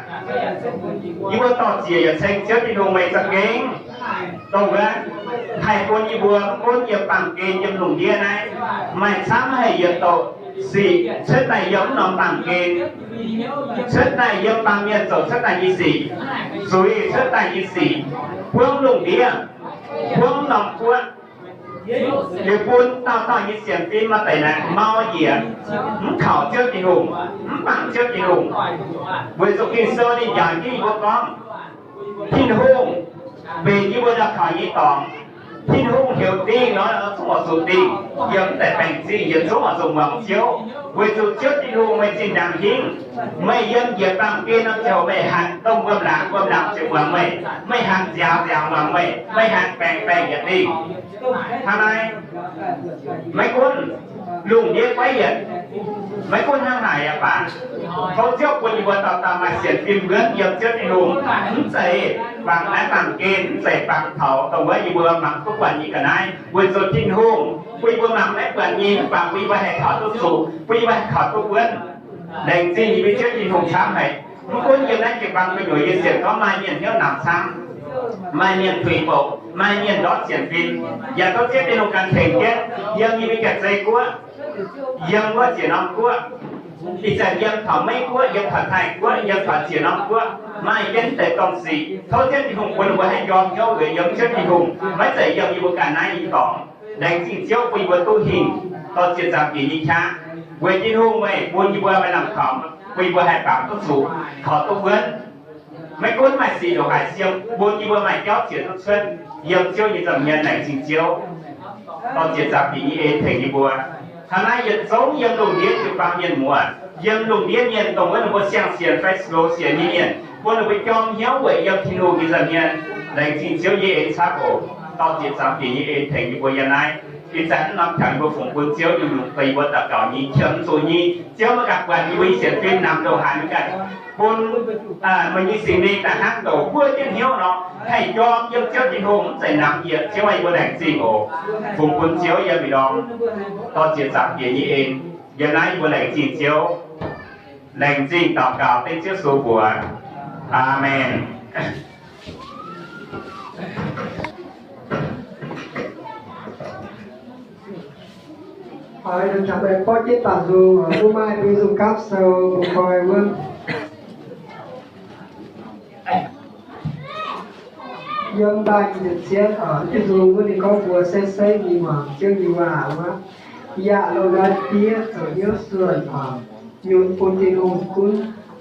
yie mbuo dor-ziec yaac ceng Ziouv Tin-Hungh meih za'gengh dongh wuov haih bun yie mbuo mv gunv yiem baamh gen yiem lungh ndiev naaiv, maaih camv haic yietc douc sic cuotv daaih yiem mv norm baamh gen, cuotv daaih yiem baamh mienh zoux cuotv daaih nyei sic, zuiz cuotv daaih nyei sic, buangv lungh ndiev, buangv norm guoqv. Liuz bun dauh dauh nyei sienx fim maaih deix naaic mau njiec, mv kaux Ziouv Tin-Hungh, mv bangc Ziouv Tin-Hungh. Weic zuqc Ging-Sou ninh njaaux jienv yie mbuo gorngv, Tin-Hungh mbenc yie mbuo ndau-kaux nyei dorngx. Tin-Hungh heuc dingh nor, zungv oix zuqc dingh. Yiem mv deix baengc zingh yietc zungv oix zuqc muangx Ziouv, weic zuqc Ziouv Tin-Hungh meih zinh ndaangc hingv. Meih yiem njiec baamh gen nor ziouc meih hanc domh wuom-laangz, wuom-laangz ziouc muangx meih. Meih hanc nziaaux, nziaaux muangx meih. Meih hanc baengc, baengc yietc dingh. Hnangv naaiv, maiv gunv lungh ndiev guaiv yienc, maiv gunv hnangv haaix yaac baac, tov Ziouv bun yie mbuo dauh dauh maaih sienx fim wuonv yiem Ziouv Tin-Hungh. Mv zeiz bangc naaiv bangc gen, mv zeiz bangc taux dongh wuov yie mbuo mangc duqv buatc nyei ga'naaiv, weic zuqc Tin-Hungh bun yie mbuo mangc maiv buatc nyei, mv baac bun yie mbuo haih kaux duqv zuqc, bun yie mbuo haih kaux duqv wuonv. Laengz zingh yie mbuo Ziouv Tin-Hungh camv haic. Mv gunv yiem naaiv jiu-baang gu'nyuoz yie sienx gorngv maaih mienh hnyouv namx camv, maaih mienh tuix bouc, maaih mienh ndortv sienx fim, yaac tov Ziouv Tin-Hungh ganh tengx jienv yiem yie mbuo Janx-Zei Guoqv, yiem wuov ziex norm guoqv, ih zanc yiem taux Meiv Guoqv, yiem taux Taiv Guoqv, yiem taux ziex norm guoqv, maaih jienv deix domh sic. Tov Ziouv Tin-Hungh bun ninh mbuo haih njormh hnyouv weic yiem Ziouv Tin-Hungh, maiv zeiz yiem yie mbuo ganh naaiv nyei dorngx. Laengz zingh Ziouv bun yie mbuo duqv hingh dorh ziex zaangc bieqc nyei qaqv, weic Tin-Hungh meih bun yie mbuo maaih lamh kaux bun yie mbuo haih bangc duqv zuqc, kaux duqv wuonv. Maiv gunv maaih sic ndongc haaix siem, bun yie mbuo maaih jauv zieqc duqv cuotv yiem Ziouv nyei nza'hmien. Laengz zingh Ziouv. Dorh ziex zaangc Bieqc nyei en tengx yie mbuo. Hnangv naaiv yietc zungv yiem lungh ndiev jiu-baang mienh muoz, yiem lungh ndiev mienh dongh wuov ninh mbuo siang-sienx fai slow sienx nyei mienh, bun ninh mbuo jorm hnyouv weic yiem Tin-Hungh nyei nza'hmien. Laengz zingh Ziouv nyei en caqv oc. Dorh ziex zaangc Bieqc nyei en tengx yie mbuo yiem naaiv. Ih zanc mv norm qangx yie mbuo fungx bun Ziouv nyungc-nyungc deix yie mbuo daux gaux nyei qiemx zuqc nyei. Ziouv maiv ganh buatc yie mbuo nyei sienx fim namx ndongc haaix maiv ganh, bun meih nyei Singx Lingh daaih hnangv douc buov jienv hnyouv nor, haih jorm yiem Ziouv Tin-Hungh, mv zeiz namx yie. Ziouv aah, yie mbuo laengz zingh oc. Fungx bun Ziouv yiem ih ndorm dorh ziex zaangc Bieqc nyei en. Yiem naaiv yie mbuo laengz zingh Ziouv, laengz zingh daux gaux dengv Ziouv Yesu mbuox. Aamen. Oix daaih borqv jienv daaih nzung, mbuo maaih mbuo nzung gapv sou, mbuo koi wuov. Yiem daaih nyic ziepc cietv, nzung wuov ninh gorngv mbuox seix seix nyei muangx Ziouv nyei waac wuov, yaac longc la'bieiv zoux hnyouv suonc, nyunc bun Tin-Hungh gunv.